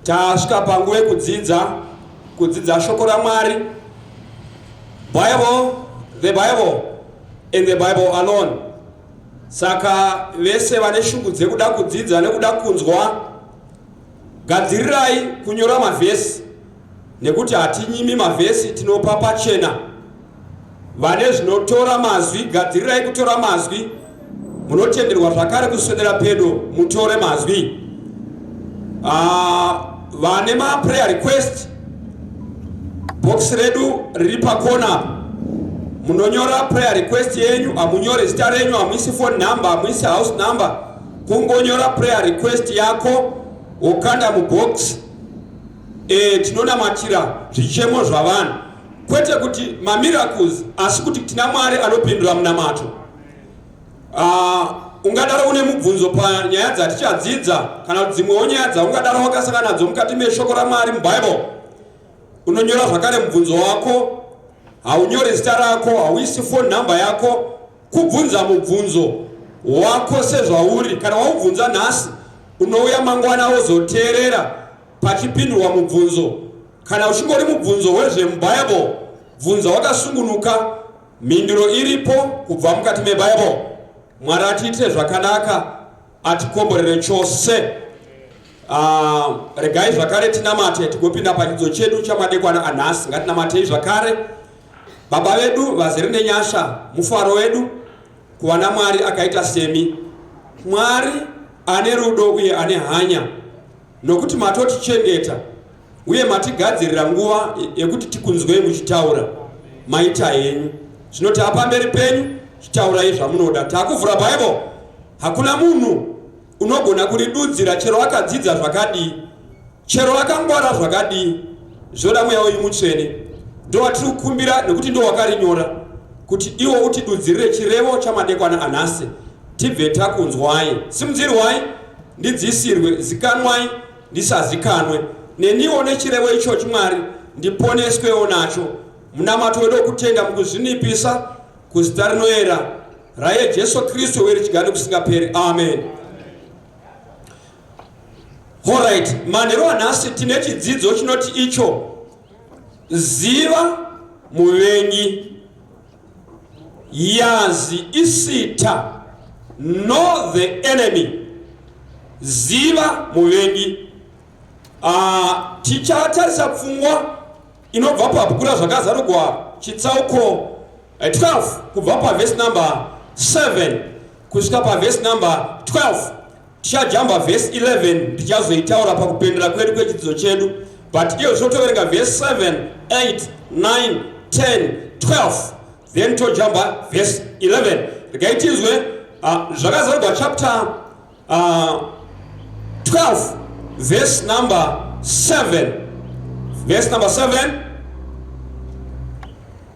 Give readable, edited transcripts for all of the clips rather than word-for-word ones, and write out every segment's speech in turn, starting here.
Tasvika panguva yekudzidza, kudzidza shoko raMwari. Bible, the Bible and the Bible alone. Saka vese vane shungu dzekuda kudzidza nekuda kunzwa, gadzirirai kunyora mavhesi nekuti hatinyimi mavhesi, tinopa pachena. Vane zvinotora mazwi, gadzirirai kutora mazwi. Munotenderwa zvakare kuswedera pedo mutore mazwi. Vane maprayer request, box redu riri pakona, munonyora prayer request yenyu. Hamunyore zita renyu, hamuisi phone number, hamuisi house number, kungonyora prayer request yako wokanda mubox. Tinonamatira zvichemo zvavanhu, kwete kuti mamiracles, asi kuti tina Mwari anopindura munamato. Ungadaro une mubvunzo panyaya dzatichadzidza kana kuti dzimwewo nyaya dzaungadaro wakasangana nadzo mukati meshoko raMwari muBible, unonyora zvakare mubvunzo wako. Haunyori zita rako, hauisi phone number yako, kubvunza mubvunzo wako sezvauri. Kana waubvunza nhasi, unouya mangwana wozoteerera pachipindurwa mubvunzo. Kana uchingori mubvunzo wezvemuBible, bvunza wakasungunuka, mhinduro iripo kubva mukati meBible. Mwari atiitire zvakanaka, atikomborere chose. Regai zvakare tinamate tigopinda pachidzidzo chedu chamadekwana anhasi. Ngatinamatei zvakare. Baba vedu vazere nenyasha, mufaro wedu kuva naMwari akaita semi, Mwari ane rudo uye ane hanya, nokuti matotichengeta uye matigadzirira nguva yekuti tikunzwei muchitaura. Maita henyu. Zvino taa pamberi penyu, chitaurai zvamunoda. Takuvhura Bible. Hakuna munhu unogona kuridudzira, chero akadzidza zvakadii, chero akangwara zvakadii. Zvoda Mweya wenyu Mutsvene, ndo watiri kukumbira, nekuti ndo wakarinyora, kuti iwo utidudzirire chirevo chamadekwana anhasi, tibve takunzwai. Simudzirwai, ndidzisirwe, zikanwai, ndisazikanwe neniwo nechirevo ichochi. Mwari, ndiponeswewo nacho. Munamato wedu wokutenda mukuzvinipisa kuzita rinoera raye Jesu Kristu, uye richigare nekusingaperi. Amen. Alright, manheru anhasi tine chidzidzo chinoti icho ziva muvengi, yazi isitha, know the enemy, ziva muvengi. Tichatarisa pfungwa inobva pabhuku raZvakazarugwa chitsauko 12, kubva pavhesi number 7 kusvika pavhesi number 12. Tichajamba vhesi 11, tichazoitaura pakupendera kwedu kwechidzidzo chedu, but iyo zvinotoverenga vhesi 7, 8, 9, 10, 12, then tojamba vhesi 11. Regai tinzwe Zvakazarugwa chapter 12 verse number 7, verse number 7.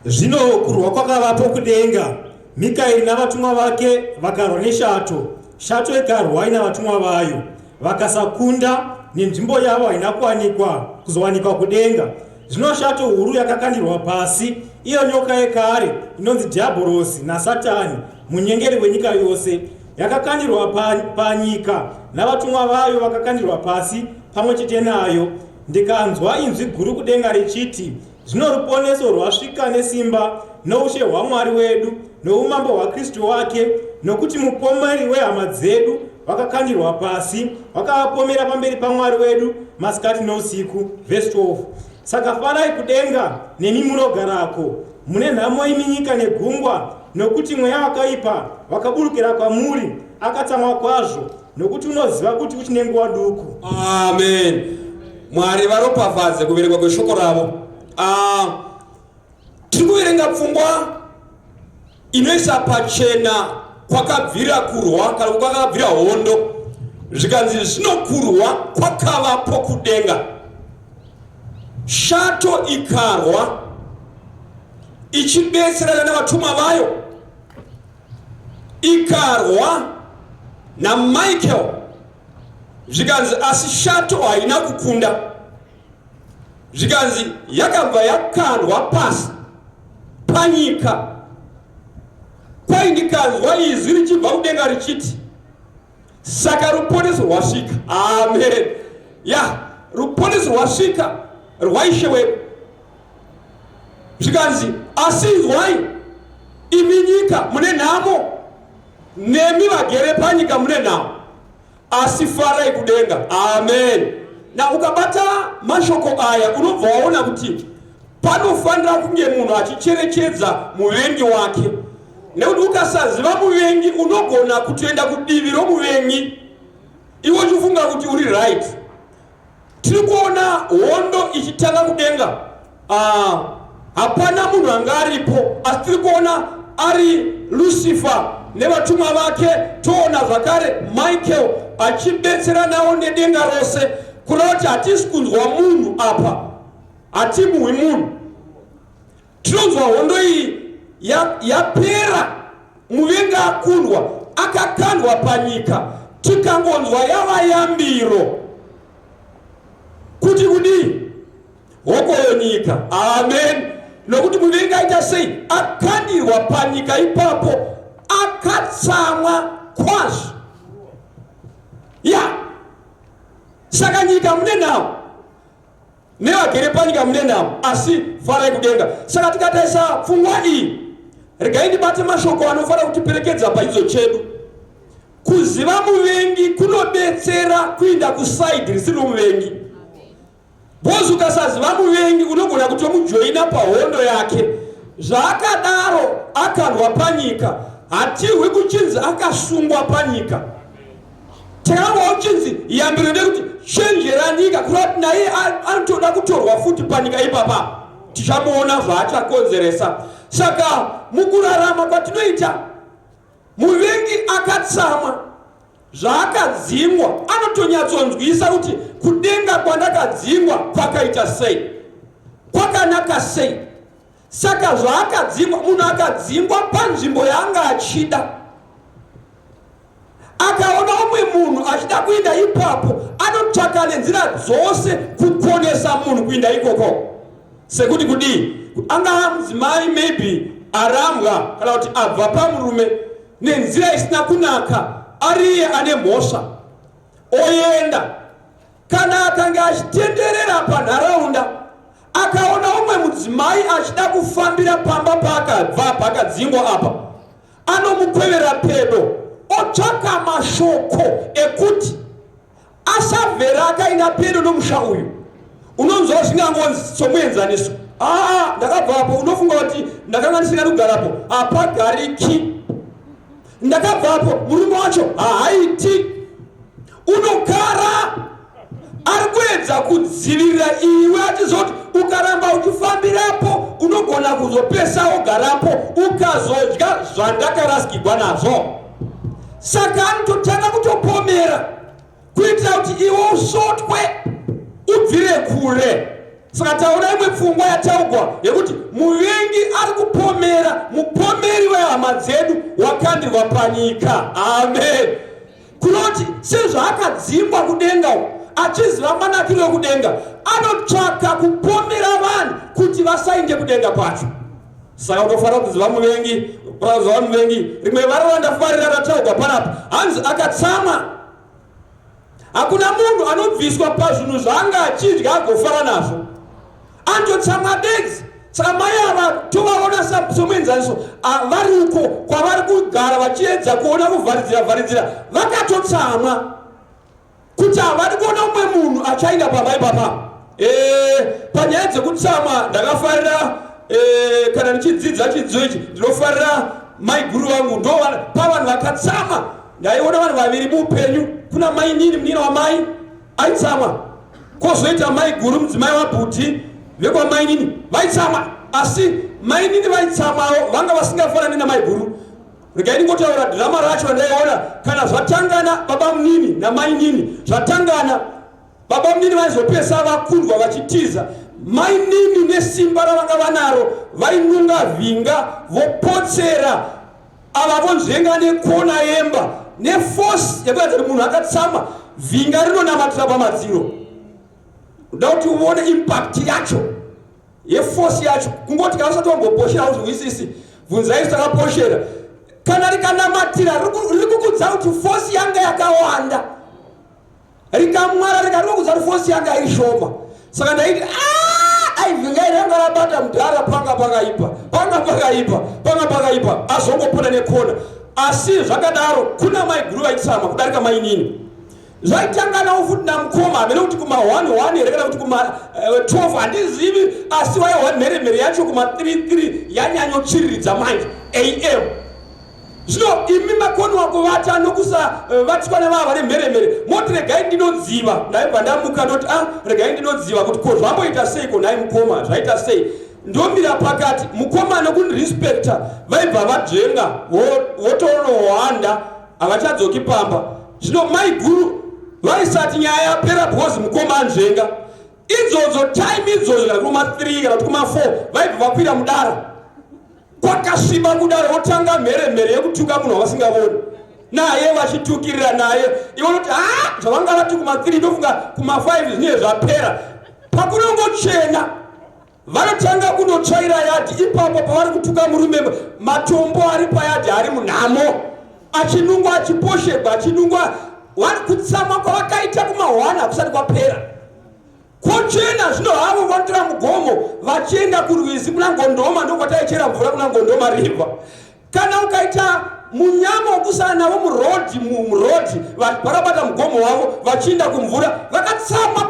Zvino kurwa kwakavapo kudenga. Mikaeri navatumwa vake vakarwa neshato, shato ikarwa ina vatumwa vayo, vakasakunda, nenzvimbo yavo haina kuwanikwa kuzowanikwa kudenga. Zvino shato huru yakakandirwa pasi, iyo nyoka yekare inonzi Dhiabhorosi naSatani, munyengeri wenyika yose, yakakandirwa panyika, navatumwa vayo vakakandirwa pasi pamwe chete nayo. Ndikanzwa inzwi guru kudenga richiti, Zvino ruponeso rwasvika nesimba noushe hwaMwari wedu noumambo hwaKristu wake, nokuti mupomeri wehama dzedu wakakandirwa pasi, wakavapomera pamberi paMwari wedu masikati nousiku. Vhesi 12. Saka farai kudenga nemi munogarako. Mune nhamo imi nyika negungwa, nokuti mweya wakaipa wakaburukira kwamuri, akatsamwa kwazvo, nokuti unoziva kuti uchine nguva duku. Amen. Mwari varopafadze kuverengwa kweshoko ravo. Tiri kuverenga pfungwa inoisa pachena kwakabvira kurwa kana kwakabvira hondo. Zvikanzi zvinokurwa kwakavapo kudenga, shato ikarwa ichibetserana navatumwa vayo, ikarwa naMichael. Zvikanzi asi shato haina kukunda. Zvikanzi yakabva yakandwa pasi panyika. Kwai ndikanzwa izwi richibva kudenga richiti, saka ruponeso rwasvika. Amen. Ya, Ruponeso rwasvika rwaIshe wedu. Zvikanzi, asi inzwai, imi nyika mune nhamo, nemi vagere panyika mune nhamo, asi farai kudenga. Amen. Na ukabata mashoko aya unobva waona kuti panofanira kunge munhu achicherechedza muvengi wake, nekuti ukasaziva muvengi unogona kutoenda kudivi romuvengi iwe uchifunga kuti uri right. Tiri kuona hondo ichitanga kudenga. Hapana munhu anga aripo, asi tiri kuona ari Lucifer nevatumwa vake. Toona zvakare Michael achibetseranawo nedenga rose, kureva kuti hatisi kunzwa munhu apa, hatimuhwi munhu. Tinonzwa hondo iyi yapera, ya muvengi akundwa, akakandwa panyika. Tikangonzwa yava yambiro kuti kudii? Hokoyo nyika. Amen. Nokuti muvengi aita sei? Akandirwa panyika ipapo, akatsamwa kwazvo. Ya, saka nyika mune nhau, nevagere panyika mune nhau, asi farai kudenga. Saka tikatarisa pfungwa iyi, regai ndibate mashoko anofanira kutiperekedza pachidzo chedu. Kuziva muvengi kunobetsera kuinda kusaidhi risiri romuvengi. Bhozi ukasaziva muvengi unogona kutomujoina pahondo yake. Zvaakadaro akandwa panyika, hatihwi kuchinzi akasungwa panyika. Takangwa uchinzi yambiro ndekuti chenjera nyika, kureva kuti naye anotoda kutorwa futi panyika ipapa. Tichamuona zvaachakonzeresa. Saka mukurarama kwatinoita, muvengi akatsamwa zvaakadzingwa anotonyatsonzwisa kuti kudenga kwandakadzingwa kwakaita sei, kwakanaka sei. Saka zvaakadzingwa, munhu akadzingwa panzvimbo yaanga achida, akaona umwe munhu achida kuinda ipapo, anotsvaka nenzira dzose kukonesa munhu kuinda ikoko. Sekuti kudii? Angava mudzimai maybe arambwa kana kuti abva pamurume nenzira isina kunaka, ariye ane mhosva, oenda. Kana akange achitenderera panharaunda akaona umwe mudzimai achida kufambira pamba paakabva paakadzingwa apa, anomukwevera pedo otsvaka mashoko ekuti asabvera akaenda pedo nomusha uyu. Unonzwa zvingangonzi somuenzaniso, aa, ndakabvapo, unofunga kuti ndakanga ndisingadi kugarapo, hapagariki. Ndakabvapo, murume wacho haaiti, unokara. Ari kuedza kudzivirira iwe achizoti ukaramba uchifambirapo unogona kuzopesa wogarapo ukazodya zvandakarasikigwa nazvo. Saka anototanga kutopomera kuitira kuti iwe usotwe ubvire kure. Saka taona imwe pfungwa yataugwa yekuti muvengi ari kupomera, mupomeri wehama dzedu wakandirwa panyika. Amen. Kunoti sezvaakadzingwa kudenga achiziva manakiro ekudenga, anotsvaka kupomera vanhu kuti vasainde kudenga kwacho. Saka unofanira kuziva muvengi, kuziva muvengi. Rimwe vara randafarira rataugwa panapa, hanzi akatsamwa. Hakuna munhu anobviswa pazvinhu zvaanga achidya agofara nazvo, anototsamwa bedzi. Saka mai ava tovaona somuenzaniso, vari uko kwavari kugara vachiedza kuona kuvharidzira vharidzira, vakatotsamwa kuti havadi kuona umwe munhu achaenda pamba ipapa. Panyaya dzekutsamwa ndakafarira, kana ndichidzidza chidzidzo ichi ndinofarira maiguru vangu, ndo pavanhu vakatsamwa. Ndaiona vanhu vaviri muupenyu, kuna mainini munina wamai aitsamwa, kwozoita maiguru mudzimai wabhuti vekwamainini vaitsamwa. Asi mainini vaitsamwawo vanga vasingafanani namaiguru. Regai ndingotaura dhirama racho randaiona. Kana zvatangana baba munini namainini zvatangana, baba munini vaizopesa vakundwa vachitiza. Mainini nesimba ravanga vanaro vainunga vhinga vopotsera ava vonzvenga nekona yemba nefosi yekuratidza kuti munhu akatsamwa. Vhinga rinonamatira pamadziro. Uda kuti uone impact yacho yefosi yacho. Kungoti kana usati wamboposhera uzviwisisi, bvunzai takaposhera. Kana rikanamatira riri kukudza kuti fosi yanga yakawanda. Rikamwara rikarokudza kuti fosi yanga iri shoma. Saka ndaiti ah, aivhinga iri ranga rabata mudhara, panga pakaipa, panga pakaipa, panga pakaipa, azongopona nekona. Asi zvakadaro kuna maiguru vaitsamwa kudarika mainini. Zvaitanganawo futi namukoma, hamene kuti kuma 1 1 here kana kuti kuma 12 handizivi, asi waiwa mheremhere yacho kuma 3 3 yanyanyotsviriridza manje am. Zvino imi makoniwa kuvata nokusavatwa navava vane mheremhere, moti regai ndinodziva. Ndaibva ndamuka ndoti ah, regai ndinodziva kuti ko zvamboita sei, ko nhai mukoma zvaita sei. Ndomira pakati, mukoma nokundirespekta vaibva vadzvenga votonohwanda, havachadzoki pamba. Zvino maiguru vaisati nyaya yapera because mukoma anzvenga. Idzodzo time idzodzo kana kuma 3 kana kuti kuma 4 vaibva vakwira mudara kwakasviba kudaro, votanga mheremhere yekutuka munhu wavasingavoni naye, vachitukirira naye. Iwe unoti ha, zvavanga vati kuma 3 ndofunga kuma 5 zvinenge zvapera. Pakunongochena vanotanga kunotsvaira yadhi. Ipapo pavari kutuka murume, matombo ari payadhi ari munhamo, achinungwa, achiposhegwa, achinungwa. Kutsamwa kwavakaita kumahwana hakusati kwapera. Kochena zvino havo vanotora mugomo vachienda kurwizi kuna Ngondoma, ndokwataichera mvura kuna Ngondoma River. Kana ukaita munyama wokusana navo murodhi, murodhi vakabata mugomo wavo vachienda kumvura vakatsamwa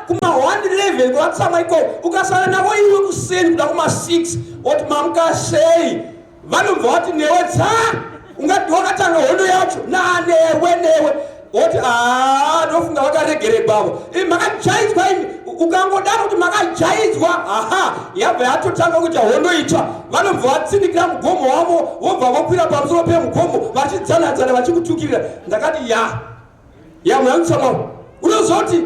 kuma 111 kwavatsamwa ikoko. Ukasana navo iwe kuseni kuda kuma 6 oti mamuka sei, vanobva vati newe tsa, ungati wakatanga hondo yacho nanewe newe. Oti aa, ndofunga vakaregeregwavo, makajaidzwa imi. Ukangodaro kuti makajaidzwa, aha, yabva yatotanga kuita hondo itsva. Vanobva vatsindikira mugomo wavo, vobva vokwira pamusoro pemugomo vachidzanadzana vachikutukirira. Ndakati ya ya, muna kutsamwa. Unozoti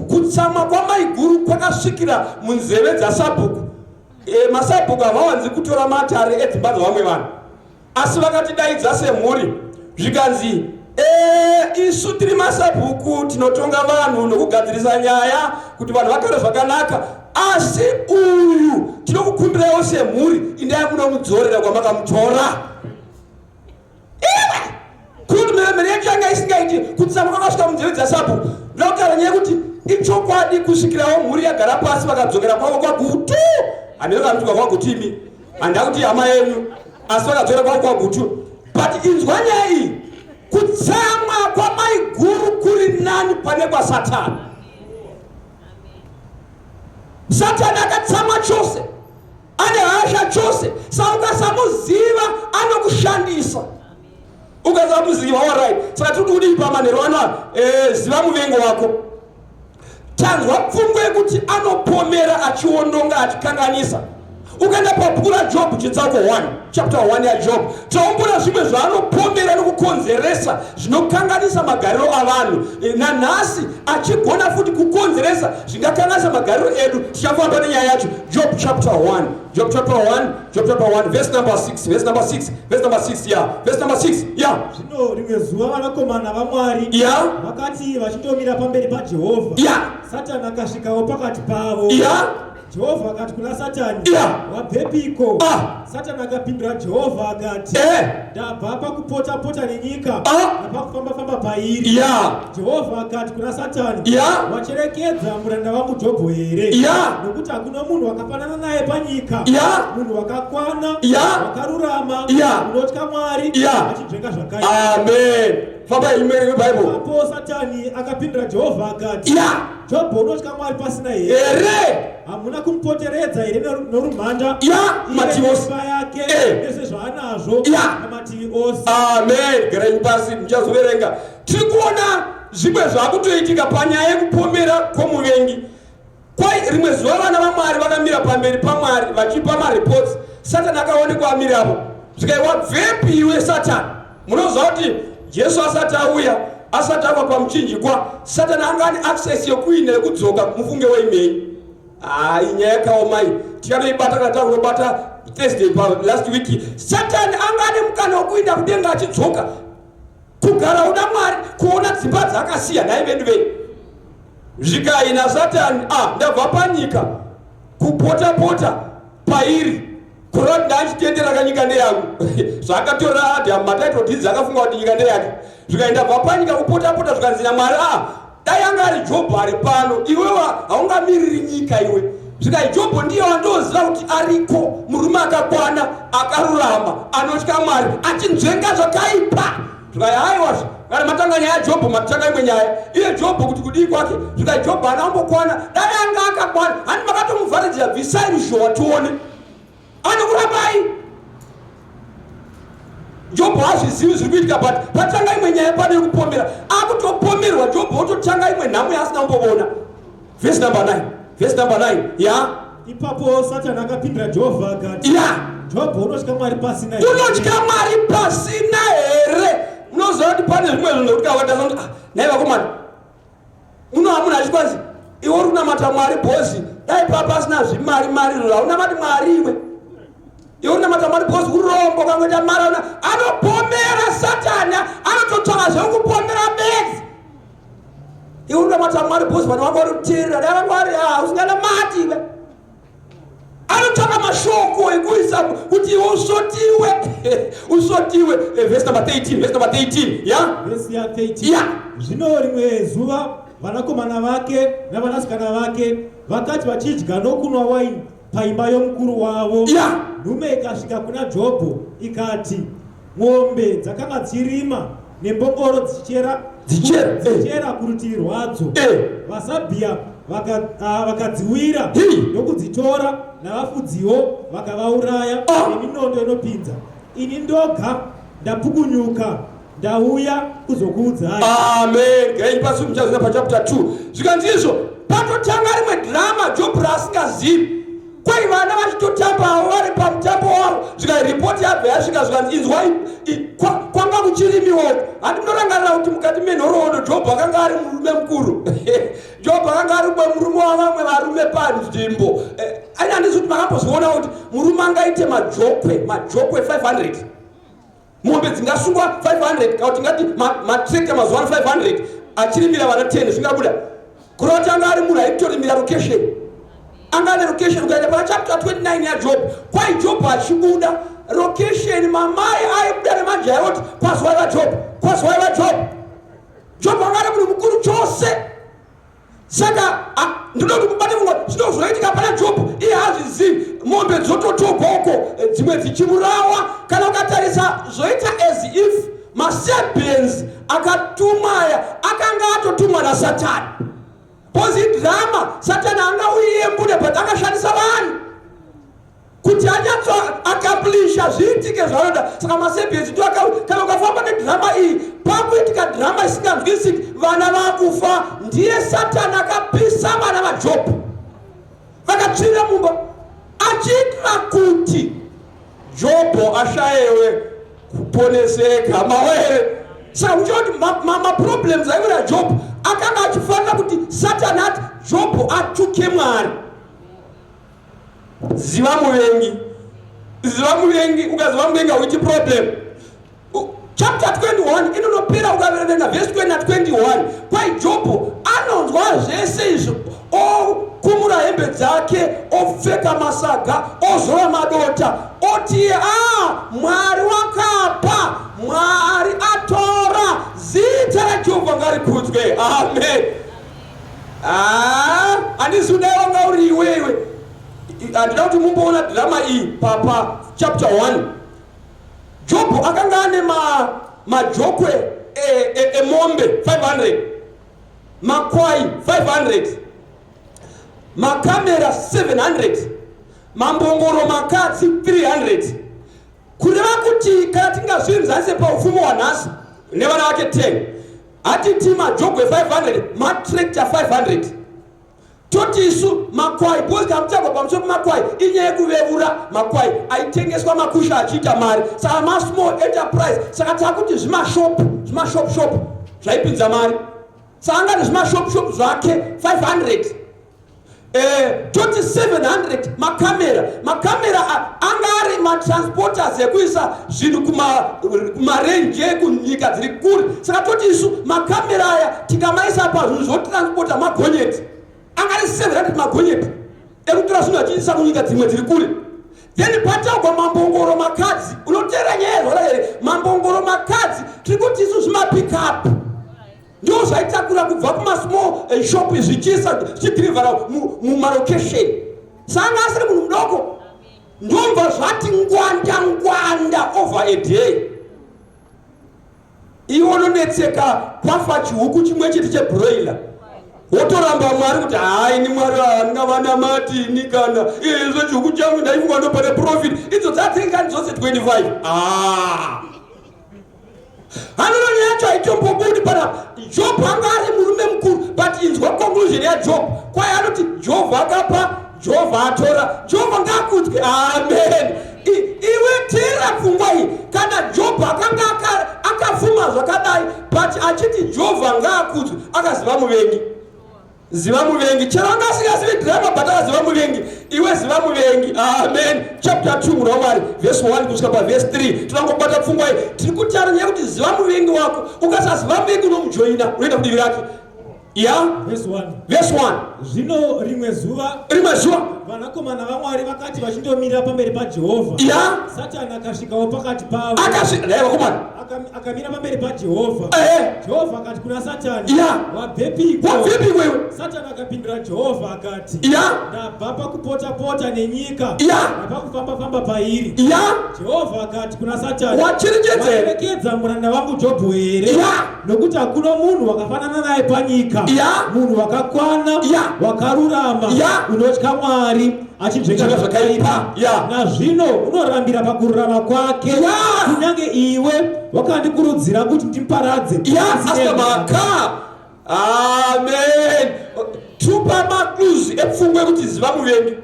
kutsamwa kwamaiguru kwakasvikira munzeve dzasabhuku. Masabhuku havawanzi kutora matare edzimba dzavamwe vanhu, asi vakatidaidza semhuri, zvikanzi isu tiri masabhuku, tinotonga vanhu nokugadzirisa nyaya kuti vanhu vagare zvakanaka, asi uyu tinokukumbirawo semhuri, indai munomudzorera kwamakamutora. Iwe kuti mheremhere yacho yanga isingaiti, kutsamwa kwakasvika munzeve dzasabhuku. Ndoda kutaura nyaya yekuti ichokwadi, kusvikirawo mhuri yagara pasi vakadzokera kwavo kwaGutu. Handina kamutuka kwaGutu imi, handida kuti hama yenyu, asi vakadzokera kwavo kwaGutu. But inzwa nyaya iyi, kutsamwa kwamaiguru kuri nani pane kwaSatani. Satani akatsamwa chose, ane hasha chose, saka ukasamuziva anokushandisa. Ukasamuziva, alright. Saka tiri kudii pamanheru ano? Ziva muvengo wako. Tanzwa pfungwa yekuti anopomera, achiondonga, achikanganisa. Ukaenda pabhuku raJob, chitsauko 1, chapter 1 yaJob, taombona zvimwe zvaanopomera nokukonzeresa zvinokanganisa magariro avanhu. Nanhasi achigona futi kukonzeresa zvingakanganisa magariro edu. Tichafamba nenyaya yacho. Job chapter 1, Job chapter 1, Job chapter 1 verse number 6, verse number 6, verse number 6, yeah, verse number 6, yeah. Zvino rimwe zuva vanakomana vaMwari vakati vachitomira pamberi paJehovha, Satani akasvikawo pakati pavo. Jehovha akati kuna Satani, "Wabvepiko?" Satani akapindura Jehovha akati, "Ndabva pakupota-pota nenyika napakufamba-famba pairi." Jehovha akati kuna Satani, "Wacherekedza muranda wangu Jobho here? Nokuti hakuna munhu wakafanana naye panyika, munhu wakakwana, wakarurama, unotya Mwari, achinzvenga zvakaipa." Amen. Famba imwe Bible. Apo Satani akapindura Jehovha akati, "Jobho unotya Mwari pasina here? Here? Hamuna kumupoteredza here norumhanda, mativi ose, imba yake nezve zvaanazvo pamativi ose?" Amen. Garai pasi, muchazoverenga. Tiri kuona zvimwe zvakutoitika panyaya yekupomera kwomuvengi. Kwai rimwe zuva vana vaMwari vakamira pamberi paMwari vachipa mareports. Satani akaonekwa amirapo. Zvikai, "Wabvepi iwe, Satani?" Munoziva kuti Jesu asati auya, asati afa pamuchinjikwa, Satani anga ane access yekuinda yekudzoka. Mufunge weimei. Hai, nyaya yakaoma iyi, tichanoibata kana takunobata Thursday pa last week. Satani anga ane mukana wekuinda kudenga achidzoka, kugara una Mwari, kuona dzimba dzaakasiya. Nhai vedu vei, zvikai naSatani, ah, ndabva panyika kupota-pota pairi, kureva kuti ndachitendera kanyika ndeyangu. Zvakatora Adamu matitle deeds, akafunga kuti nyika ndeyake. Zvikaenda bva panyika kupota-pota, zvikanzi naMwari, ah, Dai anga ari Jobho ari pano, iwewe haungamiriri nyika iwe. Zvikai Jobho ndiye wandoziva kuti ariko, murume akakwana, akarurama, anotya Mwari, achinzvenga zvakaipa. Zvikai haiwa, kana matanga nyaya yaJobho, matanga imwe nyaya. Iye Jobho kuti kudii kwake? Zvikai Jobho haana kumbokwana, dai anga akakwana, handi makatomuvharidzira, bvisai ruzhowa tione. Anokurambai. Jobho hazvizivi zviri kuitika, but patanga imwe nyaya pano yekupomera, akutopomerwa Jobho ototanga imwe nhamo yaasina kumbovona. Verse number 9, verse number 9 ya. Ipapo Satani akapindura Jehovha akati, ya, Jobho unotya Mwari pasina here? Unotya Mwari pasina here? Unoziva kuti pane zvimwe zvinhu zvekuti kawatasa kuti, ah, nhai vakomana, muno hamuna achikwanzi iwe uri kunamata Mwari bhozi, dai pa pasina zvimari mari izvo haunamati Mwari iwe. Iwe unamata Mwari bhozi urombo kangoita mari una anopomera Satani, anototsvaka zvekupomera bedzi. Iwe unamata Mwari bhozi vanhu vanga vari kuteerera, dai vanga vari, ah, usinganamati iwe. Anotsvaka mashoko ekuisa kuti iwe usotiwe, usotiwe. Verse number 13, verse number 13, ya. Verse ya 13. Ya. Zvino rimwe zuva vanakomana vake navanasikana vake vakati vachidya nokunwa waini paimba yomukuru wavo, nhume ikasvika kuna Jobho ikati, Mombe dzakanga dzirima nembongoro dzichera Dzichera, dzichera kurutivi rwadzo. VaSabhia vakadziwira ndokudzitora, navafudziwo vakavauraya neminondo inopinza. Ini ndoga ndapukunyuka, ndauya kuzokuudzai. Amen. Gai pasi muchazvina pachapter 2. Zvikanzi izvo patotanga rimwe drama Jobho raasingazivi. Kwai vana vachitotambawo vari pamutambo wavo, zvikai ripoti yabva yasvika, zvikanzi inzwai, kwanga kuchirimiwa uku. Handi munorangarira kuti mukati menhoroondo Jobho akanga ari murume mukuru. Jobho akanga ari umwe murume wavamwe varume panzvimbo. Aini handisi kuti makambozviona kuti murume angaite majokwe, majokwe 500. Mombe dzingasungwa 500, kana kuti tingati matractor mazuva ano 500 achirimira vana 10 zvingabuda. Kureva kuti anga ari munhu aitorimira location. Anga ane location. Ukaenda pana chapter 29 yaJob, kwai Job achibuda location, mamai aibuda nemajaya oti kwazuva vaJob, kwazuva vaJob. Job anga ari munhu mukuru chose. Saka ndinoda kuti mubate pfungwa zvino zvoitika pana Jobho, iye hazvizivi. Mombe dzototogwa uko, dzimwe dzichiurawa. Kana ukatarisa zvoita as if maSabians akatumwa aya akanga atotumwa naSatani. Because idrama, Satani anga uiye mbune, but akashandisa vanhu kuti anyatso akamplisha zviitike zvaanoda. Saka maSabians ndo kana ukafamba nedrama iyi, pakuitika drama isinganzwisiki, vana vakufa, ndiye Satani akapisa vana vaJobho vakatsvira mumba, achiitira kuti Jobho ashayewe kuponeseka. Mawe here? Saka uchiona kuti maproblems aiwira Jobho akanga achifanira kuti Satani ati Jobho atuke Mwari. Ziva muvengi, ziva muvengi. Ukaziva muvengi hauiti problem. Chapter 21 inonopera, ukaverenga verse 20 na 21, kwai Jobho anonzwa zvese izvo, okumura hembe dzake, opfeka masaga, ozora madota, oti, a Mwari wakapa, Mwari atora, zita raJehovha ngarikudzwe. Amen. Handisi kudai wanga uri iwewe. Handida kuti mumboona drama iyi papa chapter 1. Jobho akanga ane majokwe emombe 500, makwai 500, makamera 700, mambongoro makadzi 300. Kureva kuti kana tingazvinzanise paupfumi hwanhasi, nevana vake 10, hatiti majogwe 500, matractor 500, toti isu makwai, because kamuchagwa pamusoro pemakwai inyaya yekuvevura makwai aitengeswa makusha achiita mari, saka masmall enterprise. Saka takuti zvimashop, zvimashop shop zvaipinza mari, saka angati zvimashop shop zvake 500, toti 700 makamera. Makamera anga ari matransporters ekuisa zvinhu kumarenje kunyika dziri kure. Saka toti isu makamera aya tikamaisa pazvinhu zvotransporta, magonyeti anga ari 700, magonyeti ekutora zvinhu achiisa kunyika dzimwe dziri kure. Then patagwa mambongoro makadzi, unoteera nyaya yerwara here? Mambongoro makadzi tiri kuti isu zvimapickup. Ndo zvaitakura kubva kumasmall shop zvichiisa zvichidhirivhara mumalocation. Sanga asiri munhu mudoko. Ndomva zvati ngwanda ngwanda over a day. Iwe unonetseka kwafa chihuku chimwe chete chebroiler wotoramba Mwari kuti hai ni Mwari handingavanamati ini kana izvo chihuku changu ndaifunga ndopane profit idzo dzatengani dzose 25. Ah. Hanono nyaya yacho haitombobudi panapa. Job anga ari murume mukuru, but inzwa conclusion yaJob. Kwai anoti Jehovha akapa, Jehovha atora, Jehovha ngaakudzwe. Amen. Iwe teera pfungwa iyi. Kana Job akanga akafuma zvakadai, but achiti Jehovha ngaakudzwe, akaziva muvengi. Ziva muvengi. Chero anga asingazivi drama, but akaziva muvengi. Iwe ziva muvengi. Amen. Chapter 2 munhu waMwari, verse 1 kusvika pa verse 3. Tinongobata pfungwa iyi. Tiri kutaura nyaya yekuti ziva muvengi wako. Ukasaziva muvengi unomujoina, unoenda kudivi rake. Ya? Verse 1. Verse 1. Zvino rimwe zuva, rimwe zuva vanakomana vaMwari vakati vachindomira pamberi paJehovha, Ya? Satani akasvikawo pakati pavo. Akasvika, dai vakomana. Akamira pamberi paJehovha. Jehovha akati kuna Satani, Ya. Wabvepiko? Wabvepiko iwe? Satani akapindura Jehovha akati, Ya. Ndabva pakupota-pota nenyika, Ya. napakufamba-famba pairi. Ya. Jehovha akati kuna Satani, Wacherekedza here? Wacherekedza muranda wangu Jobho here? Ya. Nokuti hakuna munhu wakafanana naye panyika, Ya. munhu wakakwana, Ya. wakarurama, Ya. unotya Mwari, achinzvenga zvakaipa. Ya. Nazvino unorambira pakururama kwake, Ya. kunyange iwe wakandikurudzira kuti ndimuparadze. Ya, asina mhaka. Amen. Tupa maclues epfungwa yekuti ziva muvengi.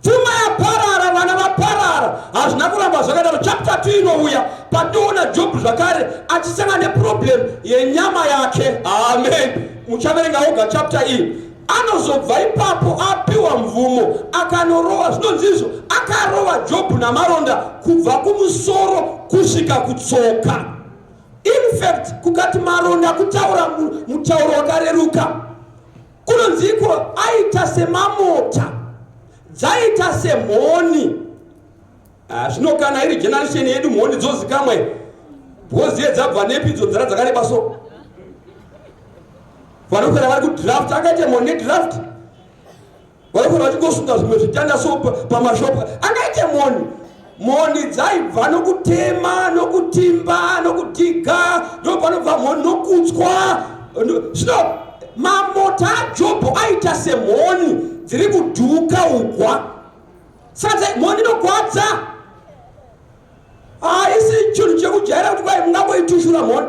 Pfuma yaparara, vana vaparara, hazvina kuramba zvakadaro. Chapter 2 inouya patinoona Job zvakare achisangana neproblem yenyama yake. Amen. Muchaverenga oga chapter iyi. Anozobva ipapo apiwa mvumo akanorova, zvinonzi izvo akarova Job namaronda kubva kumusoro kusvika kutsoka. In fact, kukati maronda kutaura mutauro wakareruka, kunonzi iko aita semamota, dzaita semhoni. Zvino kana iri generation yedu mhoni dzozikamwe, because dziye dzabva nepi idzo nzara dzakareba so. Vanokwira vari kudraft, angaite mhoni nedraft. Vanokwira vachingosunga zvimwe zvitanda so pamashopu, angaite mhoni. Mhoni dzaibva nokutema, nokutimba, nokudhiga, ndopanobva mhoni nokutswa. Zvino mamota aJobho aita semhoni dziri kudhuka ugwa. Saka mhoni inogwadza. Haisi chinhu chekujaira kuti kwai mungangoitushura mhoni.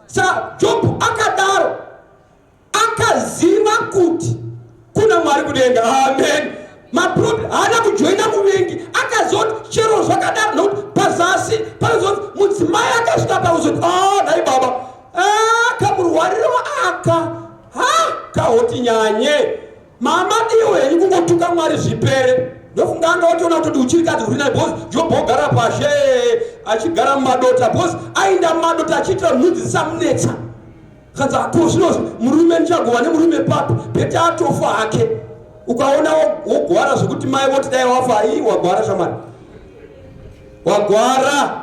Saka Jobho akadaro, akaziva kuti kuna Mwari kudenga. Amen. Maproblem haana kujoina muvengi, akaziva kuti chero zvakadaro, nokuti pazasi panozoti mudzimai akasvika pakuzoti, nhai baba, kamurwariro aka, ha, kahoti nyanye. Mama diwo henyu kungotuka Mwari zvipere. Ndofunga anga watoona kutoti uchirikadzi uri naye because Job ogara pashe achigara mumadota because ainda mumadota achiitira nhunzi dzisamunetsa. Kanzi ako zvino murume ndichagova nemurume papi beta atofa hake. Ukaona wogwara zvekuti mai voti dai wafa, ii wagwara shamwari. Wagwara.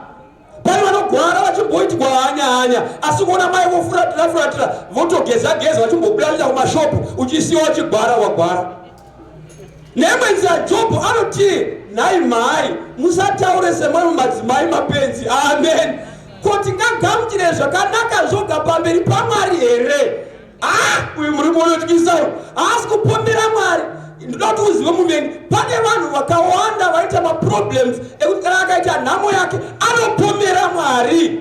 Pane vanogwara vachimboitirwa hanya hanya, asi kuona mai vofuratira furatira votogeza geza vachimbobulalira kumashopu, uchisiwa uchigwara wagwara. Neimwe nzira Jobho anoti, nhai mhai, musataure semamwe madzimai mapenzi. Amen. Ko tingagamuchire zvakanaka zvoga pamberi paMwari here? Uyu murume unotyisa uyu, haasi kupomera Mwari. Ndoda kuti uzive muvengi, pane vanhu vakawanda vaita maproblems ekuti kana akaita nhamo yake anopomera Mwari.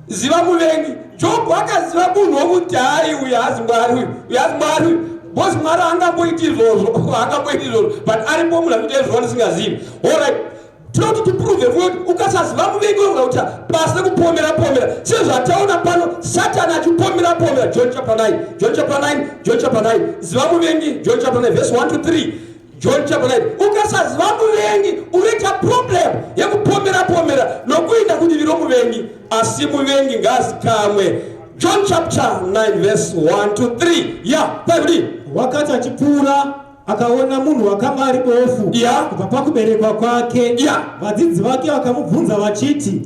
Ziva muvengi. Jobho akaziva munhu wokuti hai, uyu haazi Mwari, uyu uyu haazi Mwari uyu, because Mwari haangamboiti izvozvo, haangamboiti izvozvo, but aripo munhu ari kuita izvozvo ndisingazivi. Alright, tinoti tiprove kuti ukasaziva muvengi unogona kuita basa rekupomera pomera, sezvataona pano Satani achipomera pomera. John chapter 9, John chapter 9, John chapter 9. Ziva muvengi, John chapter 9 verse 1 to 3. John chapter 9. Ukasaziva muvengi unoita problem yekupomera pomera nokuenda kudivi romuvengi, asi muvengi ngaazikamwe. John chapter 9 verse 1 to 3. Ya, paikudii? Wakati achipfuura akaona munhu wakanga ari bofu kubva pakuberekwa kwake. Vadzidzi vake vakamubvunza vachiti,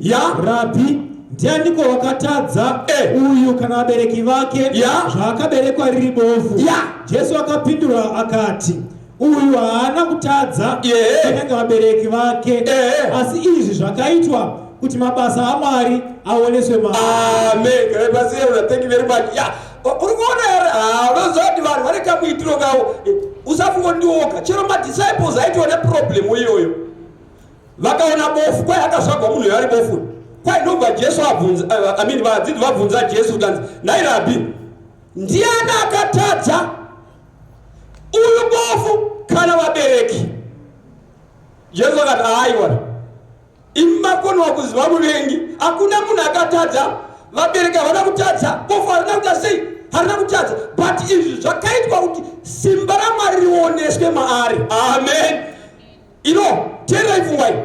Rabhi, Ndianiko wakatadza, Eh. uyu kana vabereki vake, zvaakaberekwa riri bofu? Jesu akapindura akati, Uyu haana kutadza, kunyange vabereki vake, asi izvi zvakaitwa kuti mabasa aMwari aoneswe maari. Amen. Garai pasi, Elder. Thank you very much. Yeah. Uri kuona here? Ah, unoziva kuti vanhu vane kamuitiro kavo. Usafunga kuti ndiwe woga. Chero madisciples aitwa neproblem iyoyo. Vakaona bofu, kwai akazvagwa munhu uyo ari bofu. Kwai ndobva Jesu abvunza, I mean, vadzidzi vabvunza Jesu kanzi, "Nhai Rabhi, ndiani akatadza, uyu bofu kana vabereki?" Jesu akati, "Aiwa, imi makonewa kuziva muvengi. Hakuna munhu akatadza, vabereki havana kutadza, bofu harina kuita sei, harina kutadza, but izvi zvakaitwa kuti simba raMwari rioneswe maari." Amen. Ino teererai pfungwa iyi.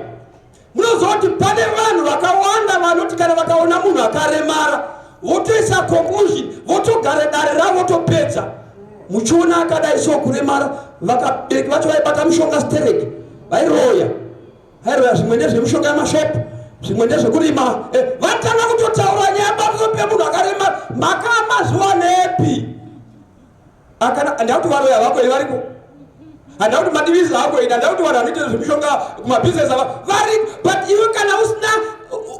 Munoziva kuti pane vanhu vakawanda vanoti kana vakaona munhu akaremara, votoisa conclusion, votogara dare ravo, votopedza. Muchiona akadai so kuremara, vakabereki vacho vaibata mushonga stereki, vairoya, vairoya, zvimwe ndezvemushonga yemashopu, zvimwe ndezvekurima. Vatanga kutotaura nyaya pamusoro pemunhu akaremara. Makamaziwanepi? Akana handakuti varoya vako here variko, handakuti madivisi ako here, handakuti vanhu vanoita zvemishonga kumabhizinesi ava variko, but iwe kana usina,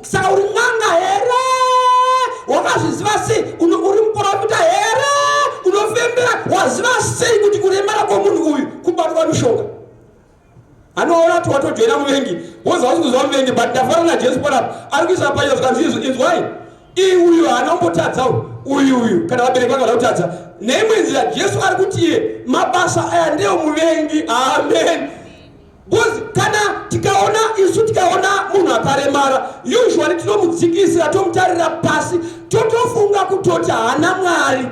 saka uri n'anga here? Wakazviziva sei? Uri muprofita here? Unofembera? Waziva sei kuti kuremara kwomunhu uyu kubatwa mishonga? Anoona kuti watojoina muvengi, woza usi kuziva muvengi. But ndafara naJesu panapa, ari kuisa payo zvikanzi izvo, inzwai, ii uyu haana kumbotadza uyu, uyu kana vabereki vake vada kutadza. Neimwe nzira Jesu ari kuti iye mabasa aya ndeyo muvengi. Amen. Because kana tikaona, isu tikaona munhu akaremara, usually tinomudzikisira, tomutarira pasi, totofunga kutoti haana Mwari,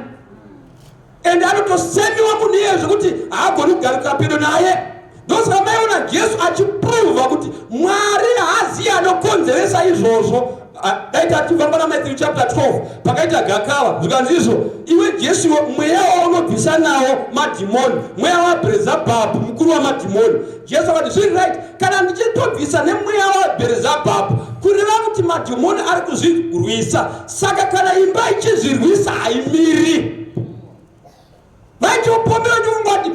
ende anotosemiwa munhu iye zvekuti haagoni kugarika pedo naye. Ndosaka maiona Jesu achiprova kuti Mwari haaziye anokonzeresa izvozvo. Dai tatifamba naMatthew chapter 12, pakaita gakava, zvikanzi izvo, "Iwe Jesu, iwe mweya waunobvisa nawo madhimoni, mweya waBherezabhabhu, mukuru wamadhimoni." Jesu akati, "Zviri right, kana ndichitobvisa nemweya waBherezabhabhu, kureva kuti madhimoni ari kuzvirwisa. Saka kana imba ichizvirwisa, haimiri." Vaitopomera chifunga kuti